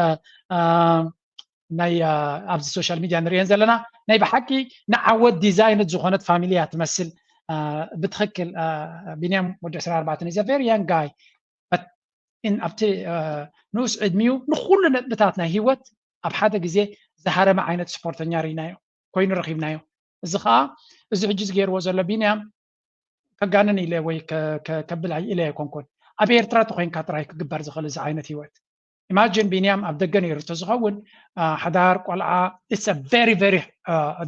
ናይ ኣብዚ ሶሻል ሚድያ ንሪኤን ዘለና ናይ ብሓቂ ንዓወት ዲዛይንት ዝኾነት ፋሚሊ እያ ትመስል። ብትኽክል ቢንያም ወዲ ዕስራን ኣርባዕተን is a very young guy ኣብቲ ንኡስ ዕድሚኡ ንኩሉ ነጥብታት ናይ ህይወት ኣብ ሓደ ግዜ ዝሃረመ ዓይነት ስፖርተኛ ርኢናዮ ኮይኑ ረኺብናዮ። እዚ ከዓ እዚ ሕጂ ዝገይርዎ ዘሎ ቢንያም ከጋንን ኢለ ወይ ከብል ኢለ ኣይኮንኩን። ኣብ ኤርትራ ተኮይንካ ጥራይ ክግበር ዝኽእል እዚ ዓይነት ህይወት። ኢማጂን ቢንያም ኣብ ደገ ነይሩ ተዝኸውን ሓዳር ቆልዓ it's a very very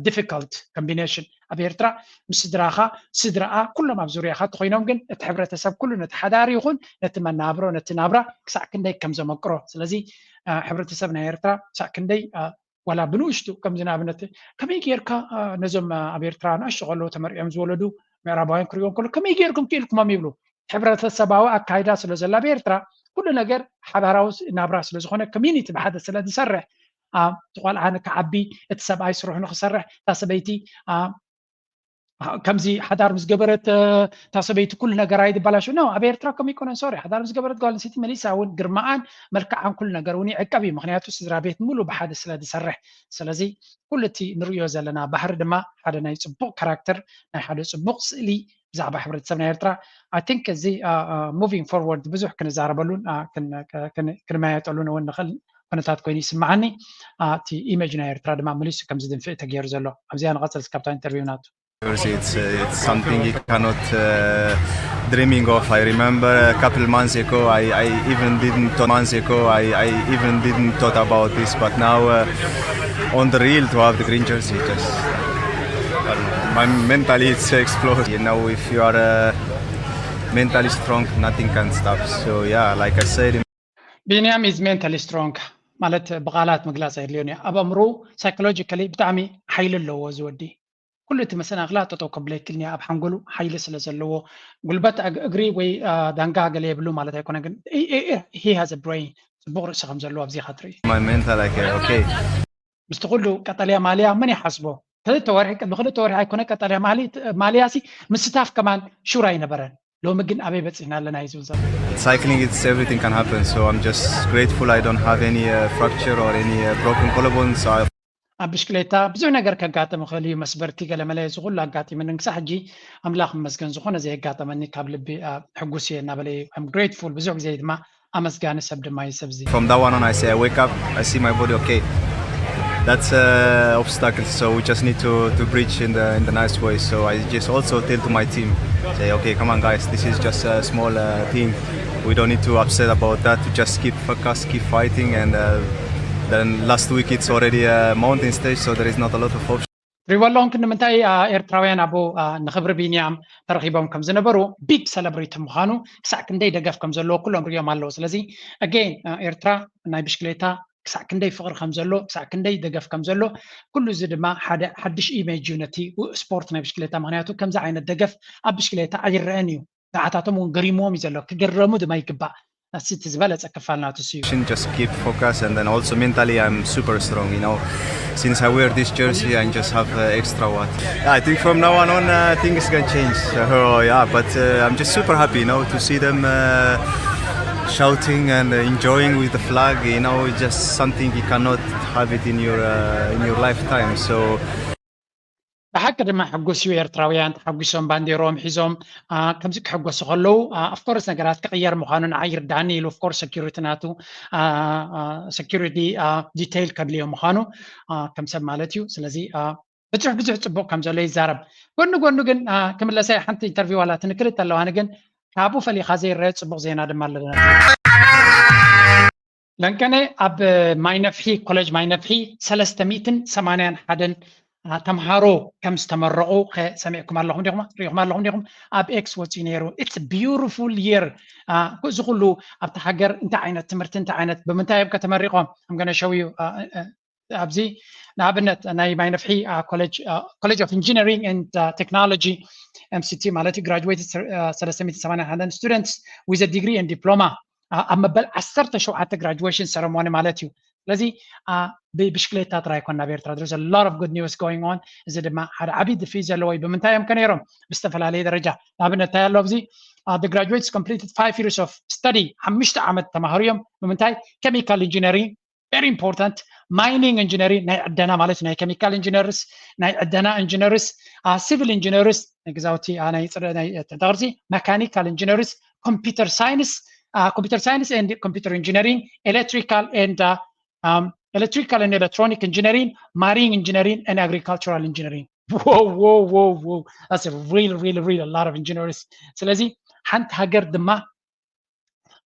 difficult combination ኣብ ኤርትራ ምስ ስድራኻ ስድራኣ ኩሎም ኣብ ዙርያኻ ተኮይኖም ግን እቲ ሕብረተሰብ ኩሉ ነቲ ሓዳር ይኹን ነቲ መናብሮ ነቲ ናብራ ክሳዕ ክንደይ ከም ዘመቅሮ ስለዚ ሕብረተሰብ ናይ ኤርትራ ክሳዕ ክንደይ ዋላ ብንእሽቱ ከምዚ ንኣብነት ከመይ ጌርካ ነዞም ኣብ ኤርትራ ንእሽቶ ከለዉ ተመርዕዮም ዝወለዱ ምዕራባውያን ክሪእዎም ከሎ ከመይ ጌርኩም ክኢልኩሞም ይብሉ ሕብረተሰባዊ ኣካይዳ ስለ ዘሎ ኣብ ኤርትራ ኩሉ ነገር ሓባራዊ ናብራ ስለ ዝኾነ ኮሚኒቲ ብሓደ ስለ ዝሰርሕ እቲ ቆልዓ ንክዓቢ እቲ ሰብኣይ ስርሑ ንክሰርሕ እታ ሰበይቲ ከምዚ ሓዳር ምስ ገበረት እታ ሰበይቲ ኩሉ ነገራ ይድባላሽ ኖ ኣብ ኤርትራ ከም ይኮነን ሶሪ ሓዳር ምስ ገበረት ጓል ኣንስተይቲ መሊሳ እውን ግርማኣን መልክዓን ኩሉ ነገር እውን ይዕቀብ እዩ ምክንያቱ ስድራ ቤት ሙሉ ብሓደ ስለ ዝሰርሕ ስለዚ ኩሉ እቲ ንሪኦ ዘለና ባህሪ ድማ ሓደ ናይ ፅቡቅ ካራክተር ናይ ሓደ ፅቡቅ ስእሊ ብዛዕባ ሕብረተሰብ ናይ ኤርትራ I think እዚ moving forward ብዙሕ ክንዛረበሉን ክንመያየጠሉን እውን ንኽእል ኩነታት ኮይኑ ይስምዓኒ እቲ ኢሜጅ ናይ ኤርትራ ድማ መሊሱ ከም ዝድንፍእ ተገይሩ ዘሎ ኣብዚኣ ንቐፅል ስካብታ ኢንተርቪው ናቱ It's, it's something you cannot uh, dreaming of. I remember a couple months ago, I, I even didn't thought months ago, I, I even didn't thought about this. But now, uh, on the real, to have the green jersey, just uh, my mentally it's exploded. You know, if you are uh, mentally strong, nothing can stop. So yeah, like I said. ቢንያም is mentally strong ማለት ብቃላት ምግላፅ የድልዮን እዩ ኣብ ኣእምሮ ሳይኮሎጂካሊ ብጣዕሚ ሓይሊ ኣለዎ እዚ ወዲ ኩሉ እቲ መሰናክላት ጠጠው ከብሎ ይክልኒ ኣብ ሓንጎሉ ሓይሊ ስለ ዘለዎ ጉልበት እግሪ ወይ ዳንጋ ገለ የብሉ ማለት ኣይኮነ ግን he has a brain ፅቡቅ ርእሲ ከም ዘለዎ ኣብዚ ኢካ ትርኢ My mental, like, uh, okay. ምስቲ ኩሉ ቀጠልያ ማልያ መን ይሓስቦ ክልተ ወርሒ ቅድሚ ክልተ ወርሒ ኣይኮነ ቀጠልያ ማልያ ሲ ምስታፍ ከማን ሹር ኣይነበረን ሎሚ ግን ኣበይ በፂሕና ኣለና እዩ ዝብል ዘሎ Cycling, it's everything can happen. So I'm just grateful I don't have any uh, fracture or any uh, broken collarbone. So I ኣብ ብሽክሌታ ብዙሕ ነገር ከጋጥም ይኽእል እዩ መስበርቲ ገለመለ እዚ ኩሉ ኣጋጢምኒ ክሳዕ ሕጂ ኣምላኽ ይመስገን ዝኾነ ዘየጋጠመኒ ካብ ልቢ ሕጉስ እየ እናበለ እዩ I'm grateful ብዙሕ ግዜ ድማ ኣመስጋኒ ሰብ ድማ እዩ ሰብዚ From that one on, I say I wake up, I see my body, okay. That's uh, obstacle, so we just need to, to bridge in the in the nice way. So I just also tell to my team, say, okay, come on, guys, this is just a small uh, thing. We don't need to upset about that. We just keep focus, keep fighting, and uh, then last week it's already a mountain stage, so there is not a lot of options. ሪበሎም ክንምንታይ ኤርትራውያን ኣብኡ ንክብሪ ቢንያም ተረኺቦም ከም ዝነበሩ ቢግ ሰለብሪቲ ምዃኑ ክሳዕ ክንደይ ደገፍ ከም ዘለዎ ኩሎም ሪኦም ኣለዉ ስለዚ ኣጌን ኤርትራ ናይ ብሽክሌታ ክሳዕ ክንደይ ፍቕሪ ከም ዘሎ ክሳዕ ክንደይ ደገፍ ከም ዘሎ ኩሉ እዚ ድማ ሓደ ሓድሽ ኢሜጅ እዩ ነቲ ስፖርት ናይ ብሽክሌታ ምክንያቱ ከምዚ ዓይነት ደገፍ ኣብ ብሽክሌታ ኣይረአን እዩ ንዓታቶም እውን ገሪምዎም እዩ ዘሎ ክግረሙ ድማ ይግባእ እቲ ዝበለፀ ክፋል ናቱ እዩ Just keep focus, and then also mentally, I'm super strong. You know, since I wear this jersey, I just have uh, extra what. Yeah, I think from now on, on uh, things gonna change. Oh yeah, but uh, I'm just super happy, you know, to see them uh, shouting and uh, enjoying with the flag. You know, it's just something you cannot have it in your uh, in your lifetime. So. ብሓቂ ድማ ሕጉስ እዩ ኤርትራውያን ተሓጒሶም ባንዴሮም ሒዞም ከምዚ ክሕጎሱ ከለዉ ኣፍኮርስ ነገራት ክቕየር ምዃኑ ንዓ ይርዳኒ ኢሉ ኣፍኮርስ ሰኪሪቲ ናቱ ሰኪሪቲ ዲቴይል ከድልዮ ምዃኑ ከም ሰብ ማለት እዩ ስለዚ ብዙሕ ብዙሕ ፅቡቅ ከም ዘሎ ይዛረብ ጎኒ ጎኑ ግን ክምለሰ ሓንቲ ኢንተርቪው ኣላትኒ ክልተ ኣለዋኒ ግን ካብኡ ፈሊኻ ዘይረአ ፅቡቅ ዜና ድማ ኣለና ለንቀነ ኣብ ማይነፍሒ ኮሌጅ ማይነፍሒ ሰለስተ ሚእትን ሰማንያን ሓደን ተምሃሮ ከም ዝተመረቑ ሰሚዕኩም ኣለኹም ዲኹም? ሪኢኹም ኣለኹም ዲኹም? ኣብ ኤክስ ወፂኡ ነይሩ። It's beautiful year። እዚ ኩሉ ኣብቲ ሃገር እንታይ ዓይነት ትምህርቲ፣ እንታይ ዓይነት፣ ብምንታይ እዮም ከተመሪቖም? I'm gonna show you ኣብዚ ንኣብነት ናይ ማይ ነፍሒ ኮሌጅ ኮሌጅ ኦፍ ኢንጂነሪንግ ኤንድ ቴክኖሎጂ፣ M C T ማለት እዩ፣ ግራጁዌት ሰለስተ ሚእትን ሰማንያን ሓደን students with degree and diploma ኣብ መበል ዓሰርተ ሸውዓተ ግራጁዌሽን ሰረሞኒ ማለት እዩ። ስለዚ ብሽክሌታ ጥራይ ኮን ናብ ኤርትራ። There's a lot of good news going on። እዚ ድማ ሓደ ዓብዪ ድፍኢት ዘለዎ እዩ። ብምንታይ እዮም ከ ነይሮም? ብዝተፈላለየ ደረጃ። ንኣብነት እንታይ ኣሎ ኣብዚ? The graduates completed five years of study። ሓሙሽተ ዓመት ተማሃሩ እዮም። ብምንታይ? ኬሚካል ኢንጂነሪንግ፣ very important። ማይኒንግ ኢንጂነሪንግ፣ ናይ ዕደና ማለት ናይ ኬሚካል ኢንጂነርስ፣ ናይ ዕደና ኢንጂነርስ፣ ሲቪል ኢንጂነርስ፣ ናይ ገዛውቲ፣ ናይ ተንዳቅርሲ፣ መካኒካል ኢንጂነርስ፣ ኮምፒውተር ሳይንስ፣ ኮምፒውተር ሳይንስ ኤንድ ኮምፒውተር ኢንጂነሪንግ፣ ኤሌክትሪካል ኤንድ ኤሌክትሪካል ኤንድ ኤሌክትሮኒክ ኢንጂነሪንግ፣ ማሪን ኢንጂነሪንግ ኤንድ ኣግሪካልቸራል ኢንጂነሪንግ። Wow, wow, wow, wow. That's a real, real, real, a lot of engineers። ስለዚ ሓንቲ ሃገር ድማ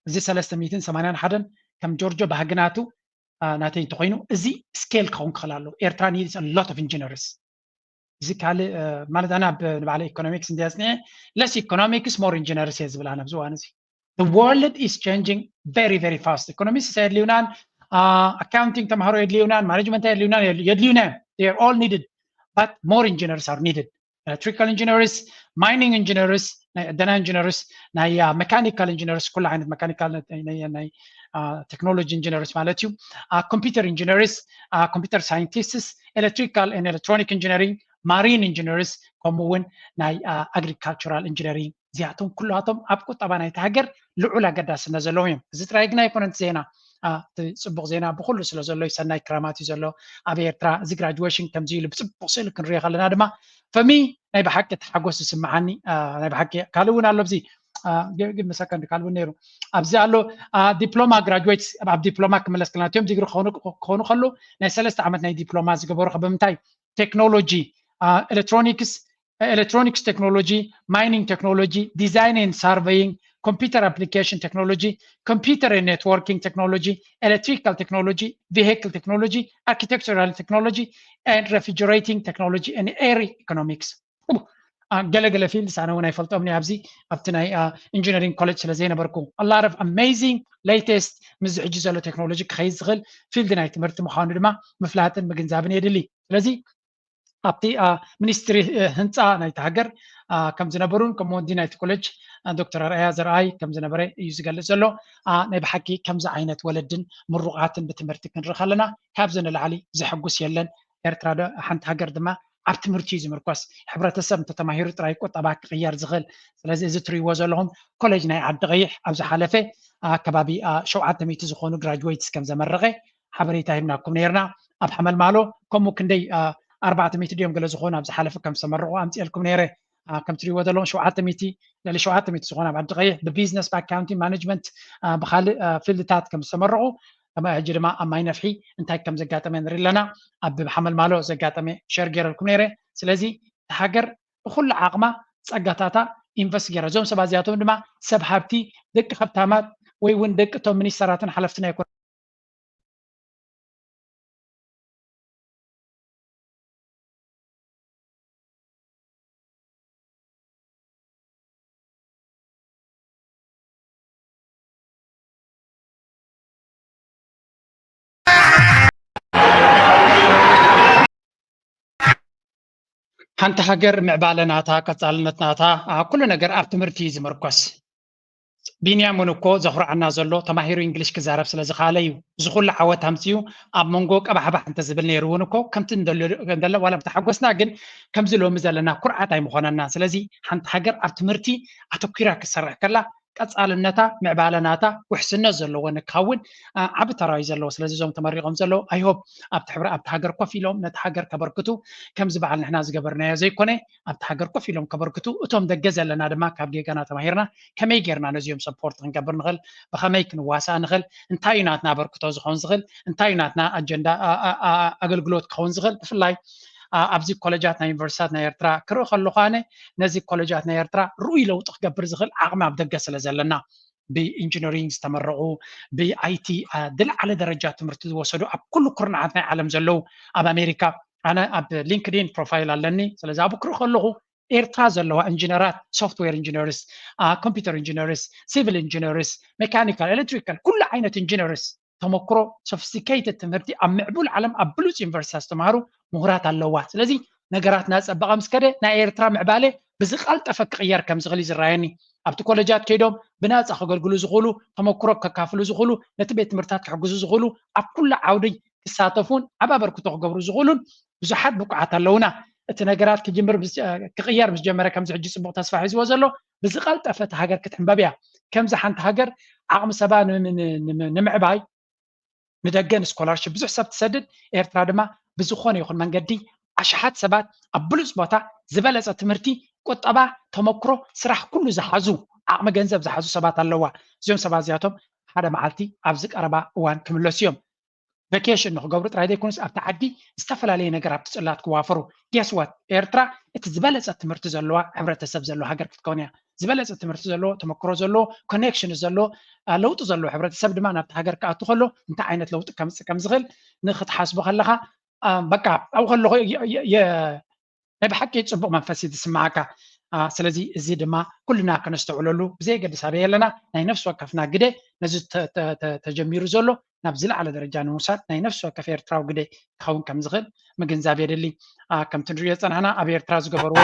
እዚ ሰለስተ ሚእትን ሰማንያን ሓደን ከም ጆርጆ ባህግናቱ ናተይ እንተኮይኑ፣ እዚ ስኬል ክኸውን ክኽእል ኣለዎ። ኤርትራ needs a lot of engineers። እዚ ካልእ ማለት ኣነ ኣብ ንባዕለ ኢኮኖሚክስ እንድያ ኣጽኒዐ፣ less economics more engineers እየ ዝብል ኣነ ኣብዚ እዋን እዚ። The world is changing very, very fast። ኢኮኖሚስት ኣየድልዩናን፣ ኣካውንቲንግ ተምሃሮ የድልዩናን፣ ማኔጅመንት ኣየድልዩናን፣ የድልዩና እዮም። They are all needed, but more engineers are needed. Electrical engineers, mining engineers፣ ናይ ዕደና ኢንጂነርስ፣ ናይ መካኒካል ኢንጂነርስ፣ ኩሉ ዓይነት መካኒካል ናይ ቴክኖሎጂ ኢንጂነርስ ማለት እዩ። ኮምፒውተር ኢንጂነርስ፣ ኮምፒውተር ሳይንቲስትስ፣ ኤሌክትሪካል ኤንድ ኤሌክትሮኒክ ኢንጂነሪንግ፣ ማሪን ኢንጂነርስ፣ ከምኡ እውን ናይ ኣግሪካልቸራል ኢንጂነሪንግ። እዚኣቶም ኩላቶም ኣብ ቁጠባ ናይቲ ሃገር ልዑል ኣገዳስነት ዘለዎም እዮም። እዚ ጥራይ ግን ኣይኮነን እቲ ዜና። እቲ ጽቡቕ ዜና ብኩሉ ስለ ዘሎ እዩ፣ ሰናይ ክራማት እዩ ዘሎ ኣብ ኤርትራ። እዚ ግራጁዌሽን ከምዚ ኢሉ ብጽቡቕ ስእሊ ክንሪኦ ከለና ድማ ፈሚ ናይ ብሓቂ ተሓጎስ ዝስምዓኒ። ናይ ብሓቂ ካልእ እውን ኣሎ ኣብዚ ግን መሰከንዲ ካልእ እውን ነይሩ ኣብዚ ኣሎ። ዲፕሎማ ግራጁዌትስ ኣብ ዲፕሎማ ክምለስ ከለና እቲኦም ዲግሪ ክኾኑ ከለዉ ናይ ሰለስተ ዓመት ናይ ዲፕሎማ ዝገበሩ ከ ብምንታይ? ቴክኖሎጂ፣ ኤሌክትሮኒክስ፣ electronics technology, mining technology, design and surveying, computer application technology, computer and networking technology, electrical technology, vehicle technology, architectural technology, and refrigerating technology and air economics. ገለገለ ፊልድስ ኣነ እውን ኣይፈልጦም ኣብዚ ኣብቲ ናይ ኢንጂነሪንግ ኮሌጅ ስለ ዘይነበርኩ። A lot of amazing latest ምስ ሕጂ ዘሎ ቴክኖሎጂ ክኸይድ ዝኽእል ፊልድ ናይ ትምህርቲ ምዃኑ ድማ ምፍላጥን ምግንዛብን የድሊ። ስለዚ ኣብቲ ሚኒስትሪ ህንፃ ናይቲ ሃገር ከም ዝነበሩን ከምኡ ወዲ ናይቲ ኮሌጅ ዶክተር ኣርኣያ ዘርኣይ ከም ዝነበረ እዩ ዝገልፅ ዘሎ። ናይ ብሓቂ ከምዚ ዓይነት ወለድን ምሩቓትን ብትምህርቲ ክንርኢ ከለና ካብዚ ንላዕሊ ዘሐጉስ የለን። ኤርትራ ሓንቲ ሃገር ድማ ኣብ ትምህርቲ እዩ ዝምርኮስ። ሕብረተሰብ እንተተማሂሩ ጥራይ ቁጠባ ክቕየር ዝኽእል። ስለዚ እዚ ትሪእዎ ዘለኹም ኮሌጅ ናይ ዓዲ ቀይሕ ኣብ ዝሓለፈ ከባቢ ሸውዓተ ሚእቲ ዝኾኑ ግራጁዌትስ ከም ዘመረቐ ሓበሬታ ሂብናኩም ነይርና። ኣብ ሓመልማሎ ከምኡ ክንደይ ኣርባዕተ ሚእቲ ድዮም ገለ ዝኾኑ ኣብ ዝሓለፈ ከም ዝተመረቑ ኣምፅኤልኩም ነይረ። ከም ትሪእዎ ዘለኹም ሸውዓተ ሚእቲ፣ ልዕሊ ሸውዓተ ሚእቲ ዝኾኑ ኣብ ዓዲ ቀይሕ ብቢዝነስ፣ ብኣካውንቲንግ ማኔጅመንት፣ ብካልእ ፊልድታት ከም ዝተመረቑ፣ ሕጂ ድማ ኣብ ማይ ነፍሒ እንታይ ከም ዘጋጠመ ንርኢ ኣለና። ኣብ ሓመልማሎ ዘጋጠመ ሸር ገይረልኩም ነይረ። ስለዚ እታ ሃገር ብኩሉ ዓቕማ ጸጋታታ ኢንቨስት ገይራ፣ እዞም ሰባት እዚኣቶም ድማ ሰብ ሃብቲ፣ ደቂ ሃብታማት ወይ እውን ደቂ እቶም ሚኒስተራትን ሓለፍትን ኣይኮኑ። ሓንቲ ሃገር ምዕባለ ናታ፣ ቀጻልነት ናታ፣ ኩሉ ነገር ኣብ ትምህርቲ እዩ ዝምርኮስ። ቢንያም እውን እኮ ዘኹርዓና ዘሎ ተማሂሩ እንግሊሽ ክዛረብ ስለ ዝኸኣለ እዩ። እዚ ኩሉ ዓወት ኣምፅኡ ኣብ መንጎ ቀባሕባሕ እንተዝብል ነይሩ እውን እኮ ከምቲ እንደሎ ዋላ ተሓጎስና፣ ግን ከምዚ ሎሚ ዘለና ኩርዓት ኣይምኾነና። ስለዚ ሓንቲ ሃገር ኣብ ትምህርቲ ኣተኲራ ክትሰርሕ ከላ ቀጻልነታ፣ ምዕባለ ናታ፣ ውሕስነት ዘለዎ ንክኸውን ዓቢ ተራ እዩ ዘለዎ። ስለዚ እዞም ተመሪቖም ዘለዉ I hope ኣብቲ ሕብረ ኣብቲ ሃገር ኮፍ ኢሎም ነቲ ሃገር ከበርክቱ ከምዚ በዓል ንሕና ዝገበርናዮ ዘይኮነ ኣብቲ ሃገር ኮፍ ኢሎም ከበርክቱ፣ እቶም ደገ ዘለና ድማ ካብ ጌጋና ተማሂርና ከመይ ጌርና ነዚኦም ሰፖርት ክንገብር ንኽእል፣ ብኸመይ ክንዋሳእ ንኽእል፣ እንታይ እዩ ናትና ኣበርክቶ ዝኸውን ዝኽእል፣ እንታይ እዩ ናትና ኣጀንዳ ኣገልግሎት ክኸውን ዝኽእል። ብፍላይ ኣብዚ ኮለጃት ናይ ዩኒቨርሲታት ናይ ኤርትራ ክርኢ ከለኹ ኣነ ነዚ ኮለጃት ናይ ኤርትራ ርኡይ ለውጢ ክገብር ዝኽእል ዓቕሚ ኣብ ደገ ስለ ዘለና ብኢንጂነሪንግ ዝተመረቑ ብኣይቲ ዝለዓለ ደረጃ ትምህርቲ ዝወሰዱ ኣብ ኩሉ ኩርናዓት ናይ ዓለም ዘለዉ ኣብ ኣሜሪካ ኣነ ኣብ ሊንክዲን ፕሮፋይል ኣለኒ። ስለዚ ኣብ ክርኢ ከለኹ ኤርትራ ዘለዋ ኢንጂነራት፣ ሶፍትዌር ኢንጂነርስ፣ ኮምፒውተር ኢንጂነርስ፣ ሲቪል ኢንጂነርስ፣ ሜካኒካል፣ ኤሌክትሪካል፣ ኩሉ ዓይነት ኢንጂነርስ ተመክሮ፣ ሶፊስቲኬትድ ትምህርቲ፣ ኣብ ምዕቡል ዓለም ኣብ ብሉፅ ዩኒቨርሲቲ ዝተምሃሩ ምሁራት ኣለዋ። ስለዚ ነገራት እናፀበቐ ምስ ከደ ናይ ኤርትራ ምዕባለ ብዝቐልጠፈ ክቕየር ከም ዝኽእል እዩ ዝረኣየኒ። ኣብቲ ኮሌጃት ከይዶም ብናፃ ከገልግሉ ዝኽእሉ፣ ተመክሮ ከካፍሉ ዝኽእሉ፣ ነቲ ቤት ትምህርታት ክሕግዙ ዝኽእሉ፣ ኣብ ኩሉ ዓውዲ ክሳተፉን ዓብ ኣበርክቶ ክገብሩ ዝኽእሉን ብዙሓት ብቁዓት ኣለውና። እቲ ነገራት ክጅምር ምስ- ክቕየር ምስ ጀመረ ከምዚ ሕጂ ፅቡቕ ተስፋ ሒዝዎ ዘሎ ብዝቐልጠፈ እቲ ሃገር ክትሕንበብ እያ። ከምዚ ሓንቲ ሃገር ዓቕሚ ሰባ ን- ን- ን- ን- ንምዕባይ ንደገ ንስኮላርሽፕ ብዙሕ ሰብ ትሰድድ። ኤርትራ ድማ ብዝኾነ ይኹን መንገዲ ኣሽሓት ሰባት ኣብ ብሉፅ ቦታ ዝበለፀ ትምህርቲ፣ ቁጠባ፣ ተመክሮ፣ ስራሕ ኩሉ ዝሓዙ ዓቕሚ ገንዘብ ዝሓዙ ሰባት ኣለዋ። እዚኦም ሰባት እዚኣቶም ሓደ መዓልቲ ኣብዚ ቀረባ እዋን ክምለሱ እዮም። ቨኬሽን ንክገብሩ ጥራይ ዘይኮኑስ ኣብቲ ዓዲ ዝተፈላለየ ነገር ኣብቲ ፅላት ክዋፈሩ። ጌስ ዋት? ኤርትራ እቲ ዝበለፀ ትምህርቲ ዘለዋ ሕብረተሰብ ዘለዎ ሃገር ክትከውን እያ። ዝበለፀ ትምህርቲ ዘለዎ፣ ተመክሮ ዘለዎ፣ ኮኔክሽን ዘለዎ፣ አ፣ ለውጢ ዘለዎ ሕብረተሰብ ድማ ናብቲ ሃገር ክኣቱ ከሎ እንታይ ዓይነት ለውጢ ከምፅእ ከም ዝኽእል ንክትሓስቦ ከለኻ፣ አ፣ በቃ ኣብኡ ከለኹ የ- የ- የ- ናይ ብሓቂ ፅቡቕ መንፈስ እዩ ዝስምዓካ። አ፣ ስለዚ እዚ ድማ ኩልና ከነስተውዕለሉ ብዘየገድስ ኣበይ ኣለና ናይ ነፍሲ ወከፍና ግደ ነዚ ተ- ተ- ተ- ተጀሚሩ ዘሎ ናብ ዝለዓለ ደረጃ ንምውሳድ ናይ ነፍሲ ወከፍ ኤርትራዊ ግደ ክኸውን ከም ዝኽእል ምግንዛብ የድሊ። አ፣ ከምቲ ንሪኦ ዝጸናሕና ኣብ ኤርትራ ዝገበርዎ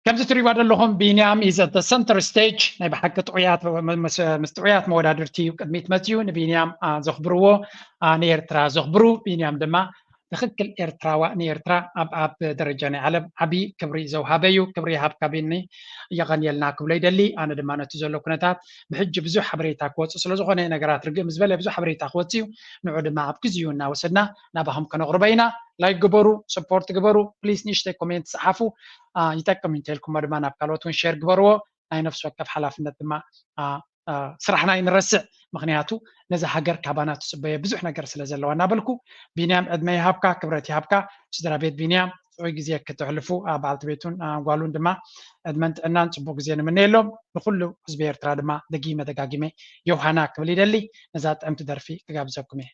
ከምዚ ትሪእዋ ዘለኹም ቢንያም is at the center stage። ናይ ብሓቂ ጥዑያት ምስ ጥዑያት መወዳድርቲ እዩ ቅድሚት መፅዩ። ንቢንያም ዘኽብርዎ፣ ንኤርትራ ዘኽብሩ። ቢንያም ድማ ትኽክል ኤርትራዋ ንኤርትራ ኣብ ኣብ ደረጃ ናይ ዓለም ዓብዪ ክብሪ ዘውሃበ እዩ። ክብሪ ይሃብካ ቢኒ፣ የቐንየልና ክብሎ ይደሊ። ኣነ ድማ ነቲ ዘሎ ኩነታት ብሕጂ ብዙሕ ሓበሬታ ክወፅእ ስለዝኾነ ነገራት ርግእ ምስ በለ ብዙሕ ሓበሬታ ክወፅእ እዩ። ንዑ ድማ ኣብ ግዚኡ እናወሰድና ናባኹም ከነቕርቦ ኢና። ላይክ ግበሩ፣ ሰፖርት ግበሩ፣ ፕሊስ ንእሽተይ ኮሜንት ፀሓፉ፣ ይጠቅም እንተልኩሞ ድማ ናብ ካልኦት እውን ሼር ግበርዎ። ናይ ነፍሲ ወከፍ ሓላፍነት ድማ ስራሕና ይንረስዕ። ምክንያቱ ነዛ ሃገር ካባና ትፅበዮ ብዙሕ ነገር ስለ ዘለዋ እናበልኩ፣ ቢንያም ዕድመ ይሃብካ፣ ክብረት ይሃብካ። ስድራ ቤት ቢንያም ፅዑይ ግዜ ክተሕልፉ፣ በዓልቲ ቤቱን ጓሉን ድማ ዕድመን ጥዕናን ፅቡቅ ግዜ ንምነየሎም። ንኩሉ ህዝቢ ኤርትራ ድማ ደጊመ ደጋጊመ ዮሃና ክብል ይደሊ። ነዛ ጥዕምቲ ደርፊ ክጋብዘኩም እየ።